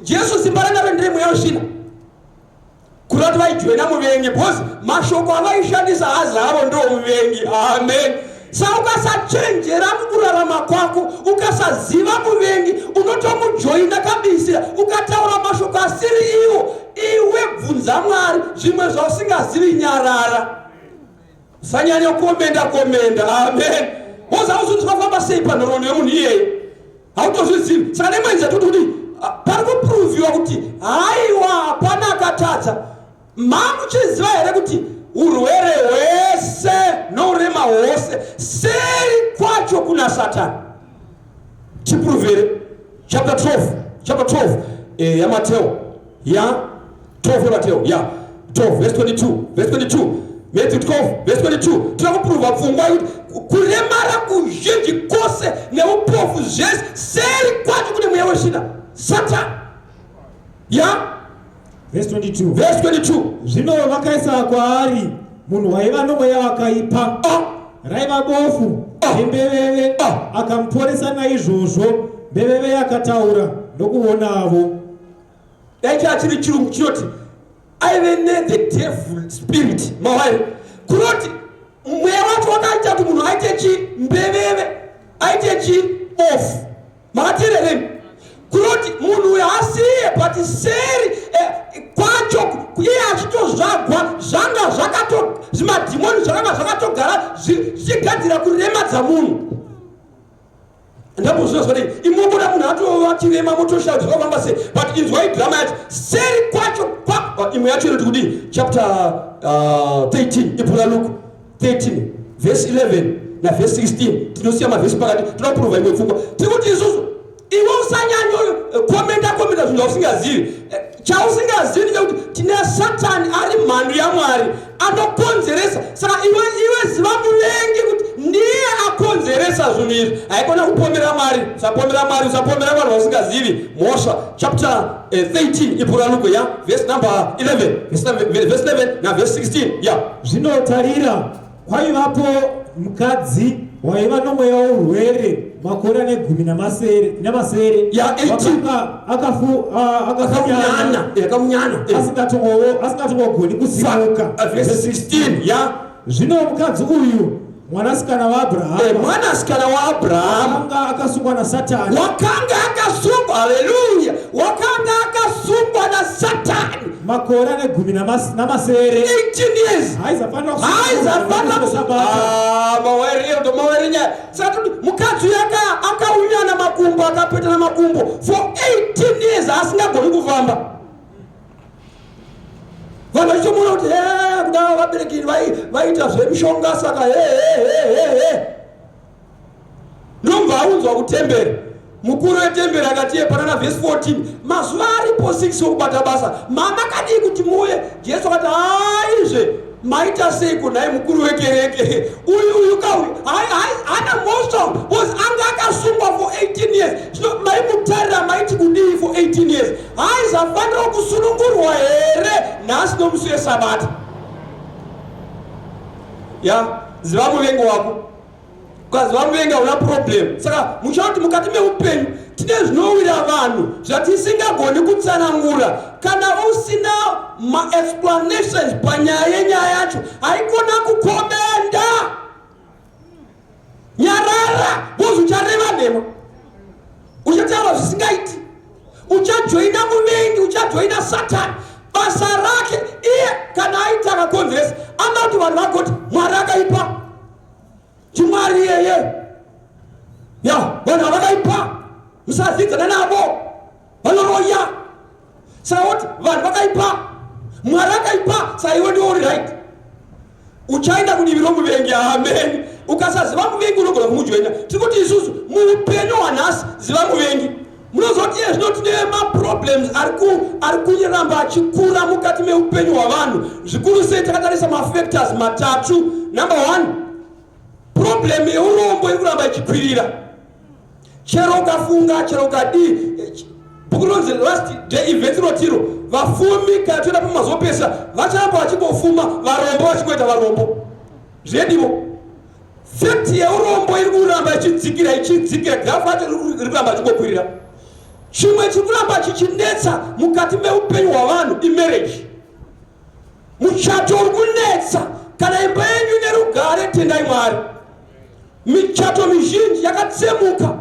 Jesu simba ranaro ndere mweya wesvina, kureva kuti vaijoina muvengi, because mashoko avaishandisa hazi avo, ndo muvengi. Amen. Saka ukasachenjera mukurarama kwako, ukasaziva muvengi, unotomujoina kabisira, ukataura mashoko asiri iwo. Iwe bvunza Mwari zvimwe zvausingazivi, nyarara, usanyanya kukomenda komenda. Amen. Woza uzi zvakafamba sei panhoroondo yemunhu iyeye, hautozvizivi. Saka nemwe nzira toti kuti pari kuproviwa kuti haiwa, hapana akatadza. Mamuchiziva here kuti urwere hwese nourema hwose, seri kwacho kuna Satani? Tiprovere chapter 12, chapter 12 yaMateo, ya 12 yaMateo, ya 12 verse 22, verse 22, Matthew 12 verse 22. Tinoda kuprova pfungwa yekuti kuremara kuzhinji kwose neupofu zvese, seri kwacho kune mweya wesvina, Satani, ya. Verse 22. Verse 22. Zvino vakaisa kwaari munhu waiva nomweya wakaipa, raiva bofu nembeveve. Akamuporesa naizvozvo, mbeveve yakataura ndokuonavo. Dai chachiri chirungu chinoti aive nethe devil spirit mawairi, kunoti mweya wacho wakaita kuti munhu aite chimbeveve, aite chibofu. Makateererei? Kunoti munhu uyu hasiye, but seri kwacho iye achitozvagwa, zvanga zvakato zvimadhimoni zvakanga zvakatogara zvichigadzira kuremadza munhu. Ndambozviona zvadai, imobuda munhu atova chirema, motoshaya kuti zvakafamba sei. But inzwai drama yacho, seri kwacho imwe yacho inoti kudii? Chapter 13 ibhuku raLuke 13 verse 11 naverse 16. Tinosiya mavhesi pakati, toda kuprova imwe pfungwa. Tiri kuti isusu, iwe usanyanyo komenda komenda zvinhu zvausingazivi. Chausingazivi ndechekuti tine Satani ari mhandu yaMwari anokonzeresa. Saka iwe ziva muvengi kuti ndiye akonzeresa zvinhu izvi, haikona kupomera Mwari. Usapomera Mwari, usapomera vanhu vausingazivi mhosva. Chapter 13 ibhuku raLuke, ya verse number 11, verse 11 naverse 16, ya. Zvino tarira, kwaivapo Mukadzi waiva nomweya wourwere makore ane 17 Ya, 18. Wakanga akafunyana. Akamunyana. Akamunyana. Asingatongogoni kusimuka. Verse 16, ya. Zvino mukadzi uyu mwanasikana waAbhurahama, Mwanasikana waAbhurahama, akanga akasungwa naSatani wakanga akasungwa, haleluya, wakanga akasungwa naSatani makore ane 17, 18 years, haizafanira haizafanira. Sabata. Mawerero, mawere nyaya. Saka toti mukadzi uyu akaunyana makumbo, akapetana makumbo for 18 years, asingagoni kufamba. Vanhu vachitomona kuti he, kuda vabereki vaita zvemishonga, saka he he he he he. Ndobva aunzwa kutemberi. Mukuru wetemberi akati iye panana vhesi 14, mazuva aripo 6 okubata basa, mama kadii kuti muuye? Jesu akati, haizve, maita sei kunhai mukuru wekereke? Uyu uyu kauyu haana mhosva, because anga akasungwa for 18 years. Zvino maimutarira maiti kudii for 18 years? Haizafanira kusunungurwa here nhasi nomusi wesabata? Ya, ziva muvengi wako. Ukaziva muvengi, hauna problem. Saka muchaona kuti mukati meupenyu tine zvinowira vanhu zvatisingagoni kutsanangura. Kana usina maexplanations panyaya yenyaya yacho, haikona kukomenda, nyarara, because uchareva nhema, uchataura zvisingaiti, uchajoina muvengi, uchajoina Satani. Basa rake iye, kana aita akakonzeresa, anoda kuti vanhu vagoti Mwari akaipa, chimwari iyeye ya, vanhu havakaipa, musazidzana navo, vanoroya. Saka woti vanhu vakaipa, Mwari akaipa, saka iwe ndiwo uri right, uchaenda kudivi romuvengi. Amen. Ukasaziva muvengi, unogona kumujoina. Tiri kuti isusu muupenyu hwanhasi, ziva muvengi. Munoziva kuti iye zvino tine maproblems ari kuramba achikura mukati meupenyu hwavanhu, zvikuru sei takatarisa mafactors matatu. Number one, problem yeurombo iri kuramba ichikwirira. Chero ukafunga, chero ukadii, bhuku rinonzi Last Day Events rotiro vafumi kana toenda pamazopesa vacharamba vachingofuma, varombo vachingoita varombo zvedivo. Fact yeurombo iri kuramba ichidzikira, ichidzikira, graph racho riri kuramba richingokwirira. Chimwe chiri kuramba chichinetsa mukati meupenyu hwavanhu imarriage. Muchato uri kunetsa. Kana imba yenyu ine rugare, tendai Mwari. Michato mizhinji yakatsemuka,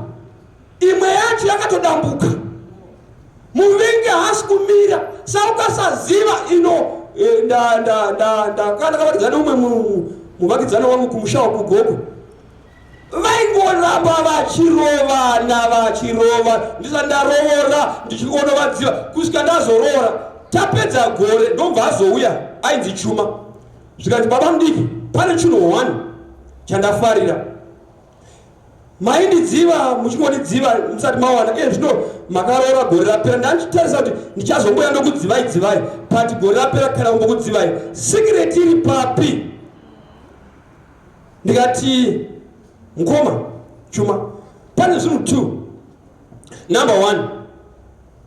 imwe yacho yakatodambuka. Muvengi haasi kumira. Saukasaziva ino ndakavakidzana umwe muvakidzana wangu kumusha wakuGoko, vaingoramba vachirovana, vachirova. Ndisati ndaroora ndichiondovadziva kusvika ndazoroora. Tapedza gore, ndobva azouya, ainzi Chuma. Zvikati, "Baba mudiki, pane chinhu one chandafarira. Maindidziva muchingondidziva musati mawana. Iye zvino makaroora gore rapera, ndandichitarisa kuti ndichazomboya ndokudzivai dzivai, but gore rapera kana kumbokudzivai. Secret iri papi?" Ndikati, "Mukoma Chuma, pane zvinhu two. Number one,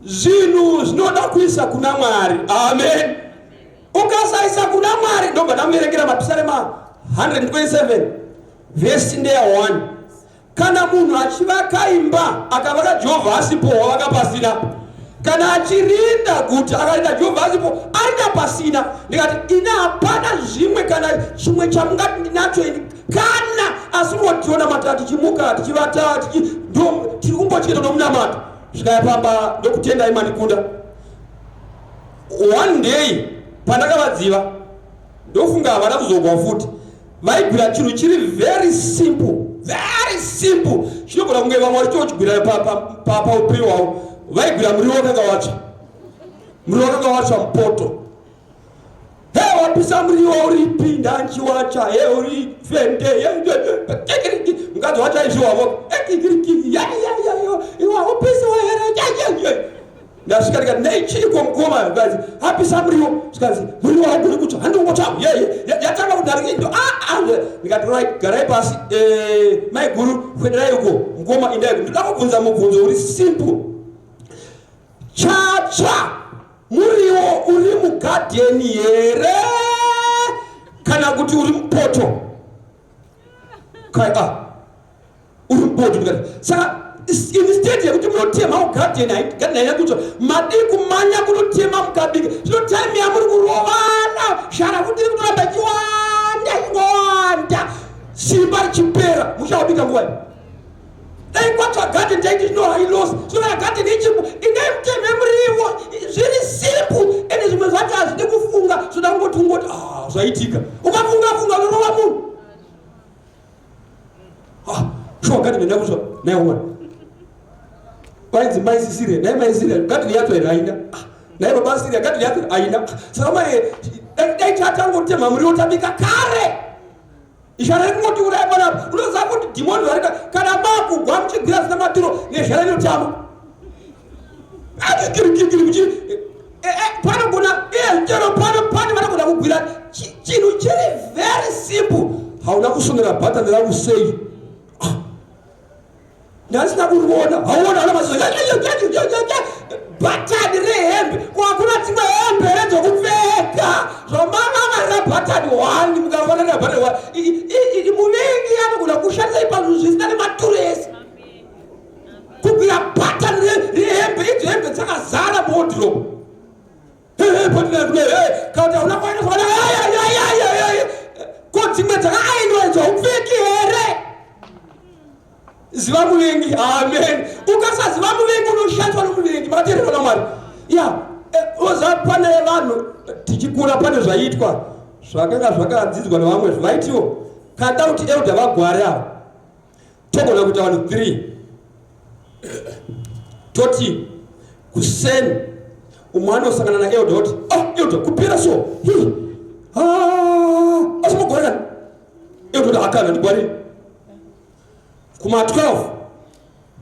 zvinhu zvinoda kuisa kuna Mwari. Amen. Ukasaisa kuna Mwari," ndobva ndamuverengera Mapisarema 127 vhesi ndeya 1, "Kana munhu achivaka imba, akavaka Jehovha asipo, wavaka pasina. Kana achirinda guta, akarinda Jehovha asipo, arinda pasina." Ndikati, "Ina hapana zvimwe kana chimwe chamungati ndinacho ini kana asi ngotiona mata tichimuka, tichivata, tiri kungocheta nomunamato." Zvikaya pamba, ndokutendai manikunda. One day pandakavadziva, ndofunga havana kuzogwa futi. Vaigwira chinhu chiri very simple, very simple, chinogona kunge vamwe vachitochigwira paupenyu hwavo. Vaigwira muriwo wakanga watsva, muriwo wakanga watsva mupoto. "He, wapisa muriwo uripi? Ndanchiwacha. He, uri fende." Mukadzi wacho aizviwavo, "Upisa here?" Ndasvika ndikati, "Nei, chiiko mukoma?" Zvikanzi, "Apisa muriwo." Zvikanzi, "Muriwo haugoni kutsva, handingotsva." Yatanga kudhari. Ndikati, "Right, garai pasi. Maiguru, kwederai uko. Mukoma, indai. Ndinoda kubvunza mubvunzo uri simple. Chatsva muriwo uri mugadheni here kana kuti uri mupoto?" Kai ah uri mubhodhi ndikati saka instead yekuti munotema kugadheni gadheni haina kutsva madii kumanya kunotema mukabika zvino time yamuri kurovana zhara futi iri kutoramba ichiwanda ichingowanda simba richipera muchavabika nguva iyo dai kwatsva gadheni taiti zvino hailosi zvino kana gadheni ichipo indai muteme muriwo zviri simple ende zvimwe zvacho hazvidi kufunga zvoda kungoti ungoti ah zvaitika ukafunga funga unorova munhu Ah, sure garden enda kutsva naye woman. Vainzi mai Cecilia, naye mai Cecilia, garden yacho here haina. Ah, naye baba Cecilia, garden yacho haina. Saka mai dai tatangotema muriwo tabika kare. Ishara rekungoti uraya panapa. Unoziva kuti dhimoni varika kana makugwa muchigwira zvisina maturo nezhara inotama. Akikirikikiri muchi eh, eh, panogona eh, chero pano pane vanogona kugwira chinhu chiri very simple hauna kusonera bhatani rangu sei ah, ndasina kuriona hauona ana maziso bhatani rehembe ko hakuna dzimwe hembe here dzokupfeka zvamavavarira bhatani one mukafanana bhatani one muvengi anogona kushandisa ipanhu zvisina nematuro ese kubvira bhatani rehembe idzo hembe dzakazara muwodhiropu kana hauna kuenda ko dzimwe dzakaaindwa idzo haupfeki here ziva muvengi amen ukasaziva muvengi unoshandiswa nomuvengi makateerera namwari ya oza pane vanhu tichikura pane zvaiitwa zvakanga zvakadzidzwa nevamwe zvaitiwo kada kuti elda vagware ava togona kuita vanhu 3 toti kuseni umwe anosangana naelda oti ah elda kupera so hi ah, asi mugwara kani elda oti akana ndigwariri kuma 12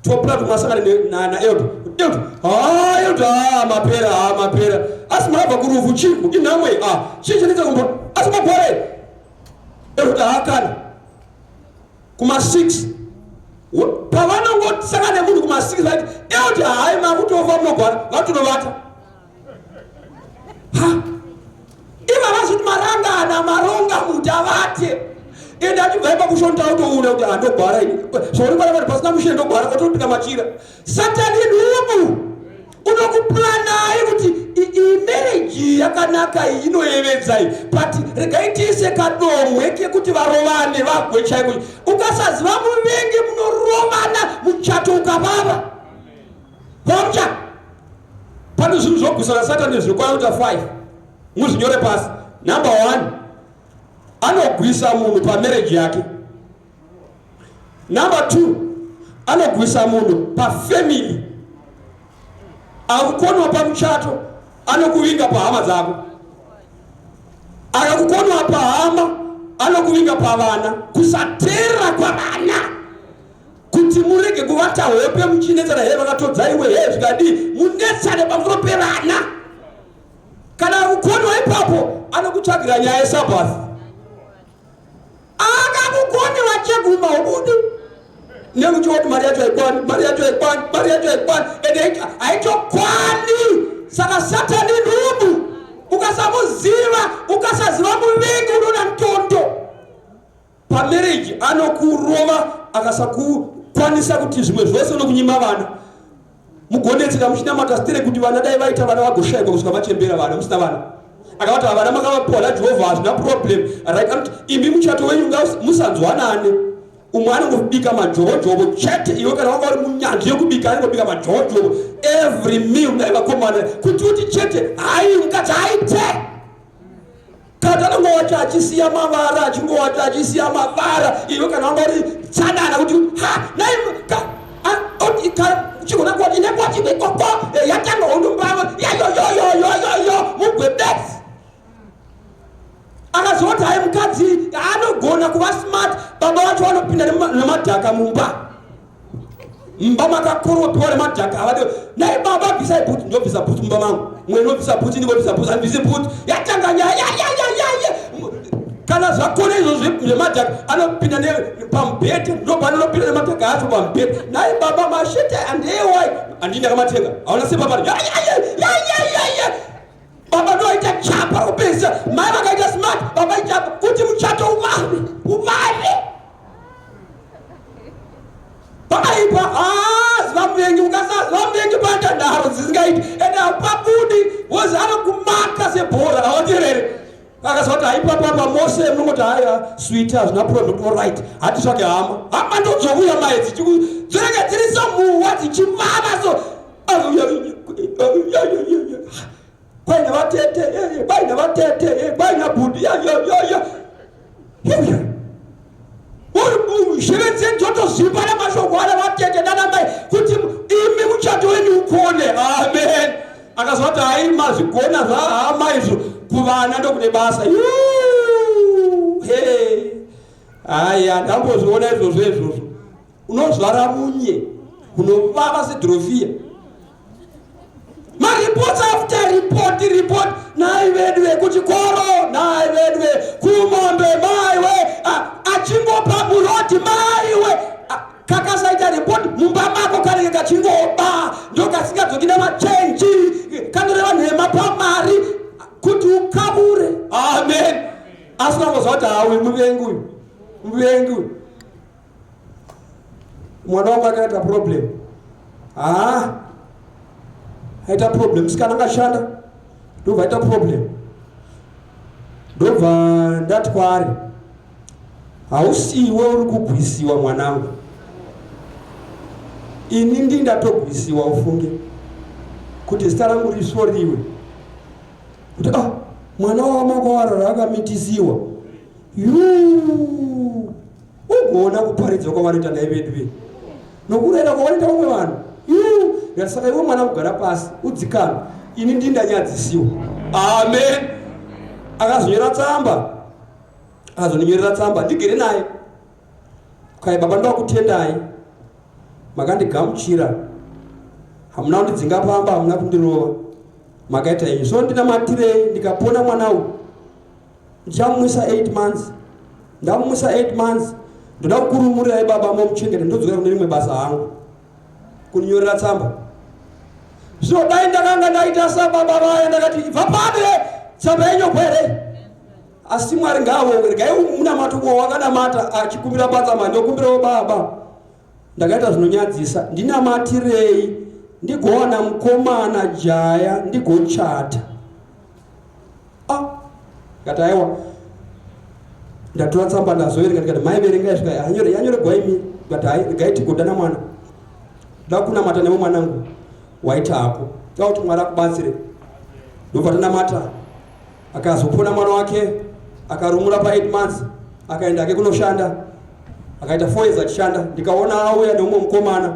topura tumasangana naelda elda ah elda ah mapera ah mapera asi mabva kurufu chiku inhamwe ah chii chinetsa kumba asi magwara elda akana kuma 6 pavanongosangana nemunhu kuma 6 vaiti elder hai makutofa munogwara vatonovata ha iva vazoti marangana maronga muti avate ende achibva ipa kushonta autouna kuti handogwara ini zvauri kwara vanhu pasina mushe ndogwara otopinda machira Satani nhubu unokuplanai kuti iyi marriage yakanaka iyi inoyevedza iyi but regai tiise kadomwe kekuti varovane vagwe chaiko ukasaziva muvengi munorovana muchato ukavava vamuchato pane zvinhu zvogwisana satani zvinokwana kuita 5 muzvinyore pasi number 1 anogwisa munhu pamarriage yake Number 2 anogwisa munhu pafamily akukonwa pamuchato anokuvinga pahama dzako akakukonwa pahama anokuvinga pavana kusateerera kwavana kuti murege kuvata hope muchinetsana hee vakatodza iwe hee zvikadii munetsane pamusoro pevana kana akukonwa ipapo anokutsvagira nyaya yesabhathi akakukoniwa cheguma ubudi nekuti wati mari yacho haikwani mari yacho haikwani mari yacho haikwani ende haitokwani saka satani nhubu ukasamuziva ukasaziva muvengi unoona ntondo pamereji anokurova akasakukwanisa kuti zvimwe zvose unokunyima vana Mugonetseka muchinamata stere kuti vana dai vaita vana vagoshaikwa kusvika vachembera vana musina vana. Akavati vana makavapiwa naJehovha hazvina problem. Right anoti imi muchato wenyu musanzwanane. Umwe anongobika majovojovo chete iwe kana wanga uri munyanzvi yekubika anongobika majovojovo every meal dai vakomana kuti uti chete hayi mukadzi haite. Kana anongowacha achisiya mavara achingowacha achisiya mavara iwe kana wanga uri tsanana kuti ha nai chigona kuti nekwati ikoko eh, yatanga hondo mbavo yayoyoyoyoyoyo mugwebetsi akazoti hayi mukadzi anogona kuva smart baba vacho vanopinda nemadhaka mumba mumba makakoropiwa nemadhaka avade nai baba bvisai bhuti ndobvisa bhuti mumba mangu mwe ndobvisa bhuti ndingobvisa bhuti andibvisi bhuti yatanga nyaya yayayayaya kana zvakona izvo zvemadhaka anopinda pamubhedhe ndopanonopinda nemadhaka acho pamubhedhe nai baba mashete andewai andii ndakamatenga hauna sepapari yayayayayaya baba ndoaita chapa kupesa mai vakaita smart baba ichapa kuti muchato uvave uvave Akaziva kuti haipapapa mose munongoti haya sweet hazvina problem alright hatitsvake hama. Hama ndodzouya mai dzinenge dziri somuwa dzichivava so kwaina vatete kwaina vatete kwaina bhudhi zheve dzotozimba namashoko ana vatete nanamai kuti imi muchato wenyu ukone. Amen. Akazwa kuti hai mazvigona zvahama izvo kuvana ndokune basa. Haya ndambozviona izvozvo izvozvo. Unozvara munye unovava sedhorofiya. Mareports after report report, nai vedu vekuchikoro, nai vedu vekumombe, maiwe achingopa muroti maiwe kakasaita report mumba mako kanenge kachingoba ndokasingadzoki nemachenji kanoreva nhema pamari kuti ukabure. Amen. Asi unongozwa kuti hawi muvengi uyu, muvengi uyu. Mwana wangu akaita problem. Ah, aita problem, musikana akashanda ndobva aita problem, ndobva ndati kwaari hausiwe uri kugwisiwa mwanangu, ini ndindatogwisiwa ufunge kuti zita rangu risvoriwe kuti ah, mwana wamakwarara akamitisiwa. Yuu, ugoona kuparidza kwavanoita nai vedu ve nokurera kwavanoita vamwe vanhu. Yuu, saka iwe mwana kugara pasi udzikame, ini ndindanyadzisiwa. Amen. Akazonyora tsamba, akazondinyorera tsamba ndigere naye kai, baba ndakutendai makandigamuchira, hamuna kundidzinga pamba, hamuna kundirova, makaita izvi so ndinamatirei ndikapona mwana uyu ndichamumwisa 8 months. Ndamumwisa 8 months ndoda kukurumurirai baba momuchengete, ndodzokera kune rimwe basa hangu. Kuninyorera tsamba. Zvino dai ndakanga ndaita sababa vaya ndakati ibva pano tsamba yenyogwa here? Asi Mwari ngaavonge, regai munamato uwo wakanamata achikumbira patsamba, ndokumbirawo baba ndakaita zvinonyadzisa, ndinamatirei ndigowana mukomana jaya ndigochata. Ah, ndikati aiwa, ndatora tsamba ndazoverenga, ndikati mai verengai, svika yanyore yanyoregwa imi, ndikati hai regai tigodana mwana, ndoda kunamata newe mwanangu, waita hako, ndoda kuti Mwari akubatsire. Ndobva tanamata, akazopona mwana wake, akarumura pa 8 months, akaenda ake kunoshanda, akaita 4 years achishanda. Ndikaona auya neumwe mukomana,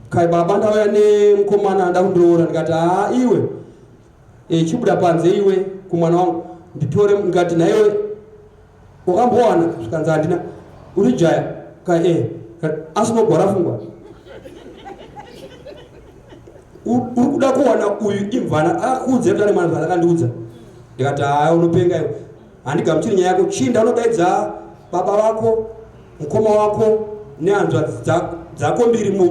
kai baba ndauya nemukomana anda kundiroora. Ndikati haa iwe chibuda panze iwe kumwana wangu nditore. Ndikati naiwe wakambowana? Zvikanzi handina. Uri jaya kai asi unogwara fungwa, uri kuda kuwana uyu imvana akakuudza kuti ane mwana zvaakandiudza. Ndikati haa unopenga iwe, handigamuchiri nyaya yako, chinda unodaidza baba vako, mukoma wako nehanzvadzi dzako mbiri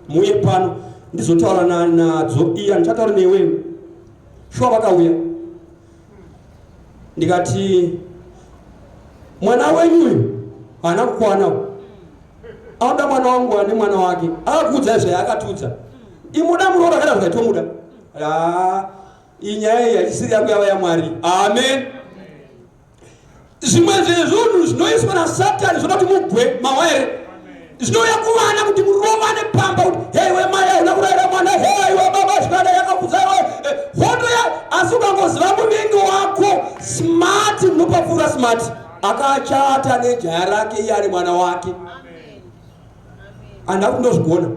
muuye pano ndizotaura nadzo, iya ndichataura newewe. Shuwa vakauya, ndikati mwana wenyu uyu haana kukwana, anoda mwana wangu ane mwana wake, akakuudzai zvaakatiudza, imuda muroora kana zvikaitomuda. Iyi nyaya iyi hachisiri yangu, yava yaMwari. Amen. Zvimwe zvezvinhu zvinoiswa naSatani zvinoda kuti mugwe mawaere zvinouya kuvana kuti murovane pamba kuti heiwe mai hauna kurayira mwana, heiwe baba zvikada yakakudza iwe hondo ya. Asi ukangoziva muvengi wako smart, munopapfuura smart. Akachata nejaya rake iye ane mwana wake, handina kuti ndozvigona.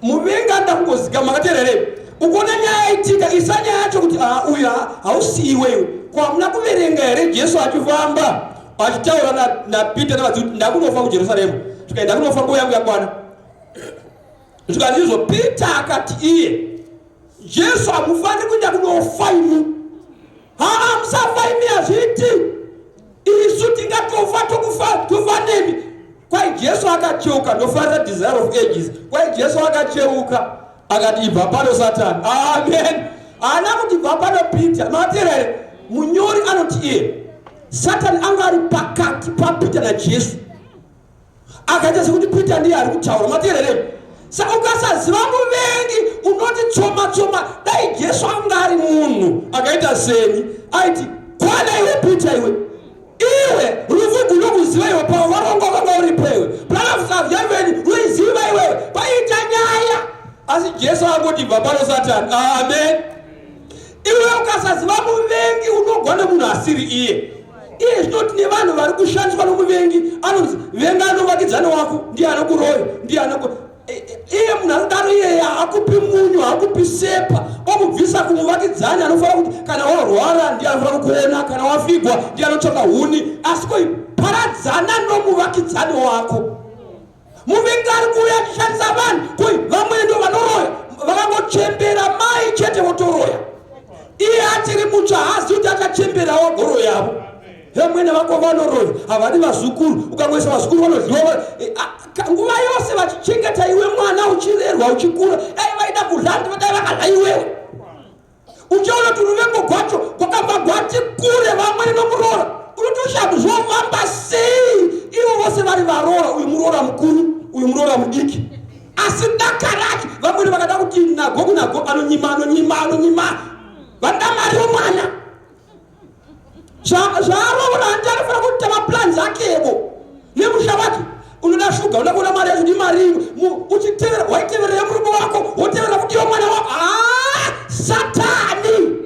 Muvengi anoda kungozika makateerere. Ukuona nyaya yaitika, isa nyaya yacho kuti uyu hausi iwewe. Ko hamuna kuverenga here Jesu achifamba achitaura naPeter navadzidzi kuti ndakunofa kuJerusarema, zvikaenda kunofa nguva yangu yakwana. Zvikanzi izvo Peter akati iye Jesu hamufaniri kuenda kunofa imi, haa musafa imi, hazviiti, isu tingatofa tokufa tofa nemi. Kwai Jesu akacheuka, ndofarira Desire of Ages. Kwai Jesu akacheuka akati ibva pano Satani. Amen. Haana kuti ibva pano Peter, makateera here? Munyori anoti iye Satani anga ari pakati paPeter naJesu, akaita sekuti Peter ndiye ari kutaura. Makateera here? Saka ukasaziva muvengi unoti tsoma tsoma. Dai Jesu anga ari munhu akaita seni Aiti kwana iwe Peter iwe. Iwe rufu gunokuziva iwe pawarongo wakanga uripo iwe. Plan of salvation unoiziva iwewe. Paita nyaya. Asi Jesu angoti bva pano Satani. Amen. Iwe ukasaziva muvengi unogwa nemunhu asiri iye. Iye zvino tine vanhu vari kushandiswa nomuvengi anonzi venga anovakidzani wako ndiye anokuroya ndiye anoku iye munhu anodaro iyeye haakupi munyu haakupi sepa omubvisa kumuvakidzani anofanira kuti kana warwara ndiye anofanira kukuona kana wafigwa ndiye anotsvaka huni asi koiparadzana nomuvakidzani wako Muvengi ari kuuya achishandisa vanhu koi vamwene ndo vanoroya vakangochembera mai chete votoroya iye achiri mutsva haazivi kuti achachemberawo goro yavo vamwene vako vanoroya havadi vazukuru ukangoisa vazukuru vanodyiwa eh, nguva yose vachichengeta iwe mwana uchirerwa uchikura dai vaida kudla dai vakadla iwewe Uchaona kuti ruvengo gwacho gwakabva gwati kure vamwene nomuroora unotoshaya kuti zvovamba sei ivo vose vari varoora uyu muroora mukuru uyu muroora mudiki asi daka racho vamwene vakada kuti nago kunago anonyima anonyima anonyima vanoda mari yomwana zvaaroora hanti anofanira kuita maplans akevo nemusha wake unoda shuga unoda kuona mari yacho ndimari uchitevera waitevera yemurume wako wotevera kuti yomwana wako ah, satani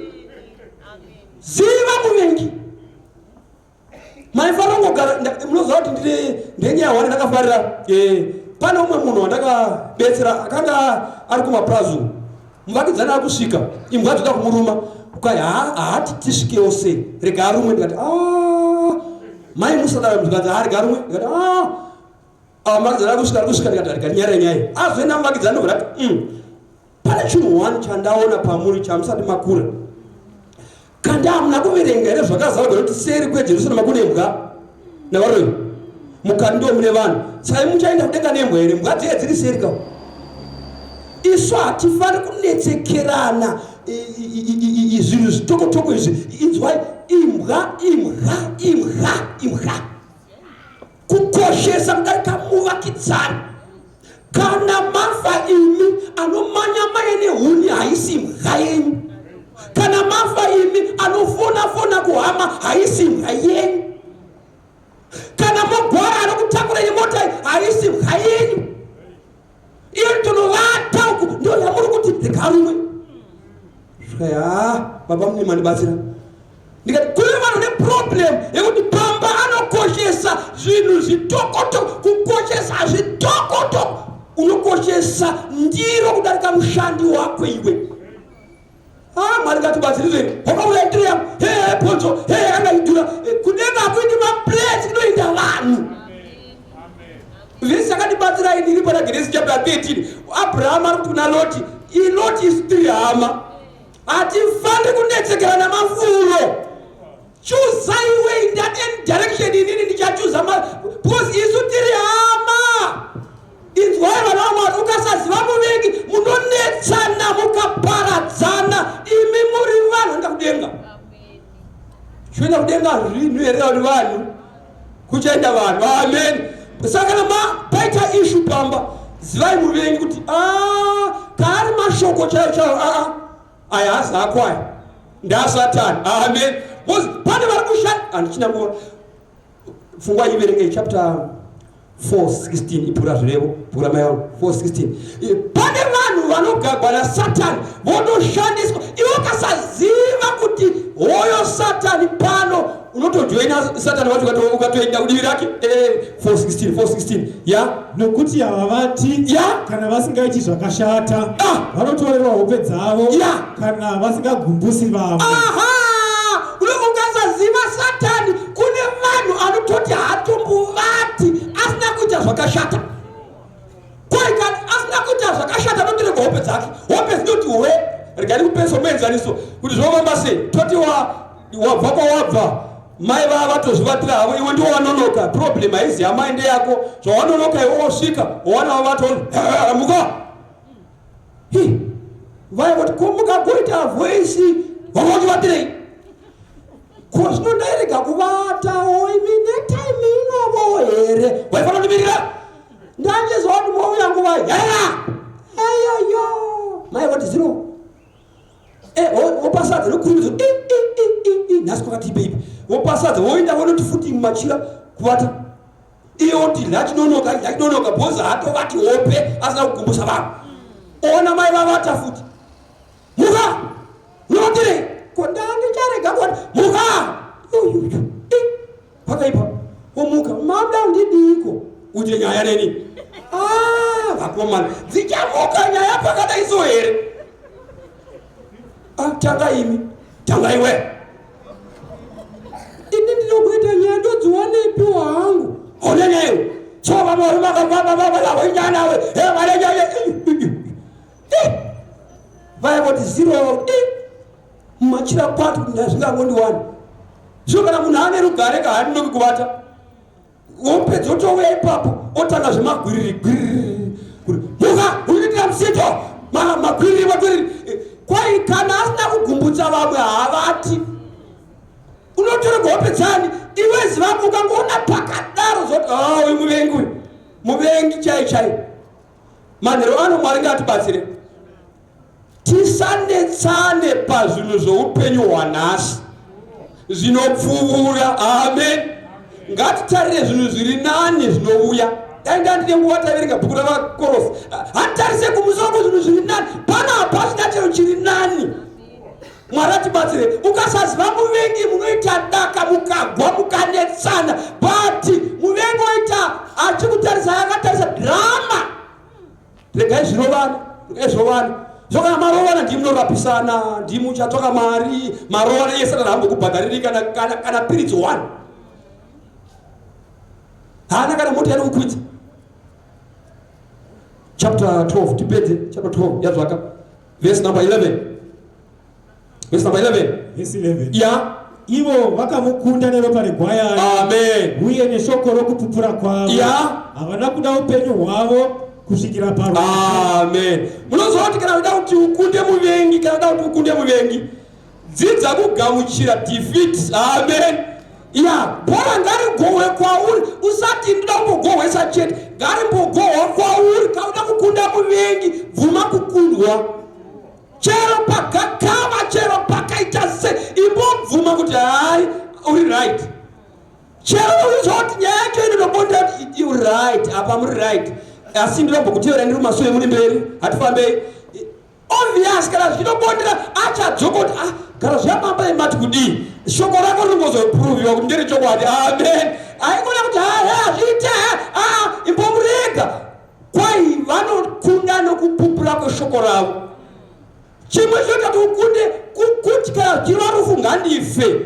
ziva muvengi maifanira kungogara munoziva kuti ndine ndenyaya wani ndakafarira eh, pane umwe munhu wandakabetsera akanga ari kumaprazu Muvakidzani akusvika imbwa dzoda kumuruma ukai haati tisvikewo sei rega arumwe ndikati ah, mai musadaro zvikanzi haa rega arumwe ndikati ah, ah, muvakidzani akusvika ari kusvika ndikati rega nyare nyaya azoenda muvakidzani ndobva ndati pane chinhu one chandaona pamuri chamusati makura Kandi hamuna kuverenga here zvakazarurwa kuti seri kweJerusarema kune mbwa navaroyi mukati ndo mune vanhu saka muchaenda kudenga nembwa here mbwa dziye dziri seri ka isu hatifani kunetsekerana zvinhu zvitokotoko izvi inzwai imbwa imbwa imbwa imbwa kukoshesa kudarika muvakidzani Kana mafa imi anomanya manya nehuni haisi imbwa yenyu. Kana mafa imi anofona fona kuhama haisi imbwa yenyu. Kana mogwara anokutakura nemota haisi imbwa yenyu. Iyo tonovata uku ndio yamuri kuti regarumwe. Svika baba mune mandibatsira. Ndikati kune vanhu neproblem yekuti pamba anokoshesa zvinhu zvitokoto, kukoshesa zvitokoto. Unokoshesa ndiro kudarika mushandi wako iwe. Ah, Mwari ngatibatsirire. Wakauya ndiro yangu, he ponzo, he yanga idhura. Eh, kudenga hakuindi maplates kunoinda vanhu. Vhesi yakatibatsira ini iri pana Genesis chapter 13. Abraham ari kuti kuna Loti, Loti is three hama. Hatifaniri kunetsekera namafuro. Chuza iwe in that any direction inini ndichachuza because isu tiri hama. Inzwai vana vaMwari, ukasaziva muvengi munonetsana mukaparadzana. Imi muri vanhu vanoenda kudenga. Chinoenda kudenga zvinhu here kana vanhu? Kuchaenda vanhu. Amen. Saka kana paita ishu pamba, zivai muvengi kuti ah, kaari mashoko chaiyo chaiyo aa aya hazi ako aya ndasatani. Amen. Because pane vari kushanda handichina nguva. Pfungwa iverengei chapter 4:16 ibhura zvirevo bhura mai vangu 4:16 pane vanhu vanogagwa nasatani votoshandiswa iwe ukasaziva kuti hoyo satani pano unotojoina satani wacho ukatoenda kudivi rake 4:16 eh, 4:16 ya nokuti havavati ya kana vasingaiti zvakashata ah. vanotorerwa hope dzavo ya kana vasingagumbusi vamwe aha ukasaziva satani kune vanhu anototi haatombovati asina kuita zvakashata kwai kana asina kuita zvakashata anotorerwa hope dzake hope dzinoti hwe regai ndikupese muenzaniso kuti zvinofamba sei toti wabva kwawabva mai vava vatozvivatira havo iwe ndiwo wanonoka problem haizi yamai ndeyako zvawanonoka iwe wosvika wawana vavata muka vaya voti ko mukagoita voisi vanga uchivatirei ko zvino ndairega kuvatawo imi netaimi inovo here waifanira kundimirira ndachizwa kuti mouya nguva yaya eyoyo mai voti zino eh, wopasadza nokurumidza Nhasi kwakati ipeipi. Vopa sadza, voenda vonoti futi mumachira kuvata. Iye oti lachinonoka, lachinonoka, bhozi haatovati hope asina kugumbusa vanhu. Ona mai vavata futi. Muka! Unovatirei? Ko ndandicharega kuona. Muka! Uyuyu. Pakaipa. Omuka. Mada ndidiko. Uite nyaya neni. Ah, vakomana. Dzichamuka nyaya pakadai so here? Ah, tanga imi. Tanga iwe. Ini ndinokuita nyaya ndodziwanepi wangu. Hauna nyaya iwe. So vamwe varume vakafamba vavavinyanawe. Eh, vane nyaya. Eh. Vaya voti zero. Eh. Machira kwati kuti ndazvingangondiwani. Zvino kana munhu ane rugare kahaninoki kuvata. Wopedza otouya ipapo otanga zvemagwiriri gwiriri. Muka unoitira musito magwiriri magwiriri. Kwai kana asina kugumbutsa vamwe haavati. Unotorerwa hope dzani iwe ziva ukangoona pakadaro zoti ah uyu muvengi uyu. Muvengi chai chai. Manheru ano Mwari ngaatibatsire. Tisanetsane pazvinhu zvoupenyu hwanhasi zvinopfuura. Amen. Ngatitarire zvinhu zviri nani zvinouya. Dai ndandine nguva taverenga bhuku ravaKorosi. Hatitarise kumusoro kuzvinhu zviri nani. Pano hapasina chero chiri nani. Mwari atibatsire. Ukasaziva muvengi munoita daka, mukagwa, mukanetsana, but muvengi oita achikutarisa akatarisa drama. Regai zvirovana, regai zvirovana. So kana marovana ndimi munorapisana, ndimi muchatsvaka mari, marovana yese kana hambokubhadhariri kana kana kana piritsi one. Haana kana mota yanokukwidza. Chapter 12 tipedze chapter 12 yazvaka verse number 11. Verse number 11. Verse 11. Yeah. Ivo vakamukunda neropa regwayana. Amen. Uye neshoko rokupupura kwavo. Yeah. Havana kuda upenyu hwavo kusvikira parufu. Amen. Munoziva kuti kana uda kuti ukunde muvengi, kana uda kuti ukunde muvengi, dzidza kugamuchira defeat. Amen. Ya, bhora ngarigohwe kwauri, usati ndoda kumbogohwesa chete, ngarimbogohwa kwauri. Kana uda kukunda muvengi, bvuma kukundwa. Chero pagakava, chero pakaita se, imbobvuma kuti hai, uri right. Chero uzoti nyaya yacho inotobonda kuti uri right, apa muri right, asi ndinombokutevera ndiri kumasure muri mberi, hatifambei. Obvious kana zvichitobondera achadzoka kuti ah, kana zvamamba imati kudii, shoko rako rinongozoproviwa kuti ndere chokwadi. Amen. Haikona kuti hazviite, ah, imbomurega. Kwai vanokunda nokupupura kweshoko ravo. Chimwe chinoita kuti ukunde kuti kana zvichireva rufu ngandife,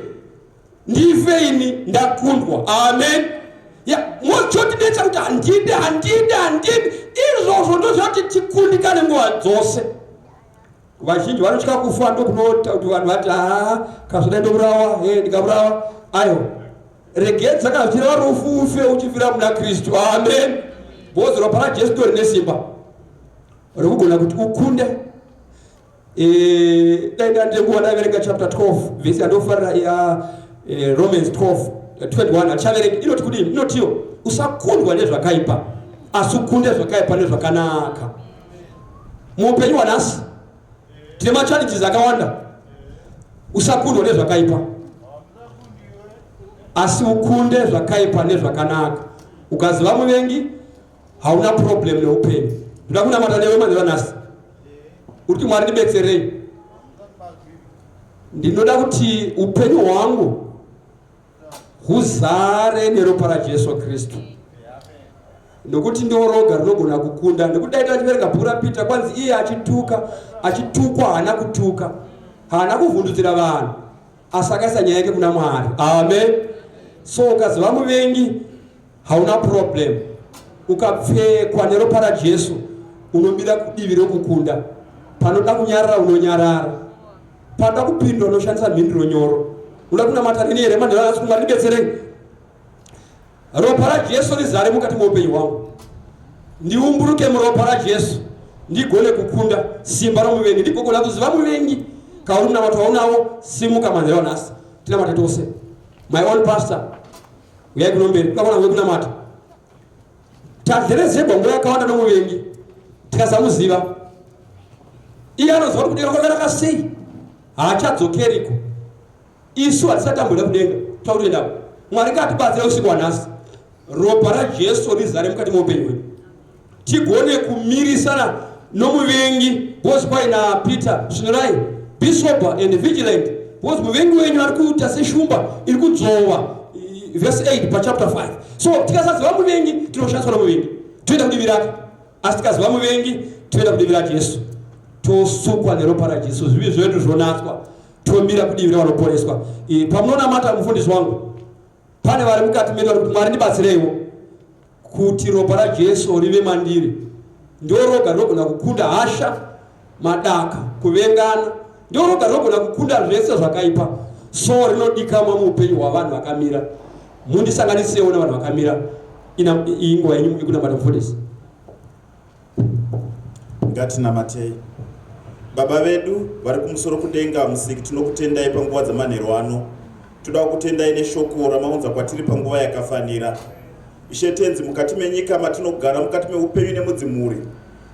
ndife ini ndakundwa. Amen. Ya, chotidetsa kuti handidi, handidi, handidi. Izvozvo ndozvati tikundikane nguva dzose. Vazhinji vanotya kufa ndokunoita kuti vanhu vati haa kazvodai ndoburawa, he ndikaburawa. Ayo, regedza kana zvichireva rufu ufe uchifira muna Kristu. Amen. Bhozi ropa raJesu ndo rine simba rekugona kuti ukunde. Dai ndandine nguva ndaverenga chapter 12 vhesi yandofarira ya Romans 12 21 hatichaverengi. Inoti kudini? Inotiyo usakundwa nezvakaipa asi ukunde zvakaipa nezvakanaka. Muupenyu hwanhasi tine machallenges akawanda. Usakundwa nezvakaipa asi ukunde zvakaipa nezvakanaka. Ukaziva muvengi hauna problem neupenyu. Ndoda kunamata newe manheru anhasi. Uri kuti Mwari ndibetserei, ndinoda kuti upenyu hwangu huzare neropa raJesu Kristu, nokuti ndoroga rinogona kukunda. Nekuti dai tachiverenga bhuku raPita, kwanzi iye achituka, achitukwa haana kutuka, haana kuvhundutsira vanhu, asi akaisa nyaya yake kuna Mwari. Amen. So ukaziva muvengi hauna problem. Ukapfekwa neropa raJesu unomira kudivi rokukunda. Panoda kunyarara unonyarara, panoda kupindura unoshandisa mhinduro nyoro. Unoda kunamata neni here manheru anhasi? Mwari ndibetserei, ropa raJesu rizare mukati meupenyu hwangu, ndiumburuke muropa raJesu, ndigone kukunda simba romuvengi, ndigogona kuziva muvengi. Kauri munamato waunawo, simuka manheru anhasi tinamate tose. My own pastor, uyai kuno mberi, kuda kuona wekunamata. Tadherezegwa nguva yakawanda nomuvengi tikasamuziva. Iye anoziva kuti kudenga kwakanaka sei, haachadzokeriko. Isu hatisati tamboenda kudenga, takutoendako. Mwari ngatibatsire usiku hwanhasi, ropa raJesu rizare mukati meupenyu hwedu, tigone kumirisana nomuvengi. Because kwai naPeter, "Svinurai, be sober and vigilant, because muvengi wenyu ari kuita seshumba iri kudzvova," verse 8 pachapter 5. So tikasaziva muvengi, tinoshandiswa nomuvengi, toenda kudivi rake. Asi tikaziva muvengi, toenda kudivi raJesu, tosukwa neropa raJesu, zvivi zvedu zvonatswa, tomira kudivi revanoporeswa. Pamunonamata, mufundisi wangu, pane vari mukati medu vari kuti, "Mwari, ndibatsireiwo kuti ropa raJesu rive mandiri. Ndo roga rinogona kukunda hasha, madaka, kuvengana. Ndo roga rinogona kukunda zvese zvakaipa." So rinodikamwa muupenyu hwavanhu vakamira. Mundisanganisewo nevanhu vakamira. Iyi nguva yenyu yekunamata, mufundisi. Ngatinamatei. Baba vedu vari kumusoro kudenga, Musiki, tinokutendai panguva dzamanheru ano. Toda kukutendai neshoko ramaunza kwatiri panguva yakafanira. Ishe Tenzi, mukati menyika matinogara, mukati meupenyu nemudzimhuri,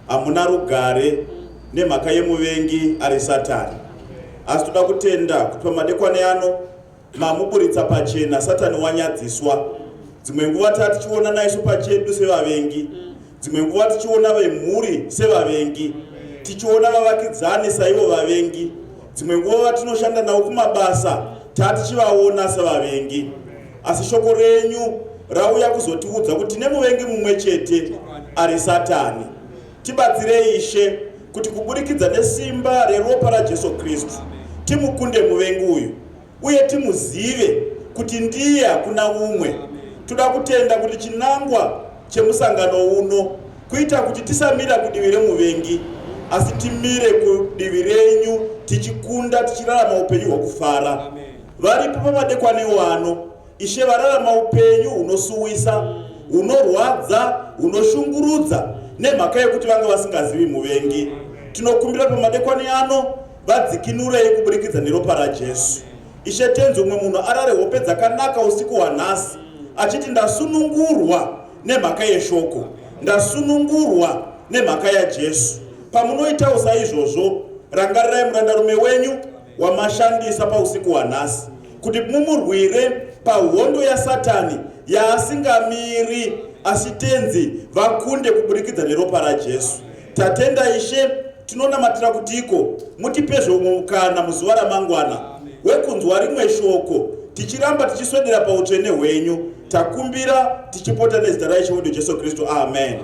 hamuna rugare nemhaka yemuvengi ari Satani. Asi toda kutenda kuti pamadekwane ano mamuburitsa pachena. Satani wanyadziswa. Dzimwe nguva taa tichiona naisu pachedu sevavengi, dzimwe nguva tichiona vemhuri sevavengi, tichiona vavakidzani saivo vavengi, dzimwe nguva vatinoshanda navo kumabasa taa tichivaona sevavengi. Asi shoko renyu rauya kuzotiudza kuti tine muvengi mumwe chete ari Satani. Tibatsirei, Ishe, kuti kuburikidza nesimba reropa raJesu Kristu timukunde muvengi uyu uye timuzive kuti ndiye, hakuna umwe. Toda kutenda kuti chinangwa chemusangano uno kuita kuti tisamira kudivi remuvengi, asi timire kudivi renyu, tichikunda, tichirarama upenyu hwokufara. Varipo pamadekwanewo ano, Ishe, vararama upenyu hunosuwisa, hunorwadza, hunoshungurudza nemhaka yekuti vanga vasingazivi muvengi. Tinokumbira pamadekwani ano, vadzikinurei kuburikidza neropa raJesu. Ishe Tenzi, umwe munhu arare hope dzakanaka usiku hwanhasi achiti, "Ndasunungurwa nemhaka yeshoko, ndasunungurwa nemhaka yaJesu." Pamunoitawo saizvozvo, rangarirai murandarume wenyu wamashandisa pausiku hwanhasi kuti mumurwire pahondo yaSatani yaasingamiri. Asi Tenzi, vakunde kuburikidza neropa raJesu. Tatenda, Ishe. Tinonamatira kuti iko mutipezve umwe mukana muzuva ramangwana wekunzwa rimwe shoko, tichiramba tichiswedera pautsvene hwenyu. Takumbira tichipota nezita raIshe wedu Jesu Kristu, amen.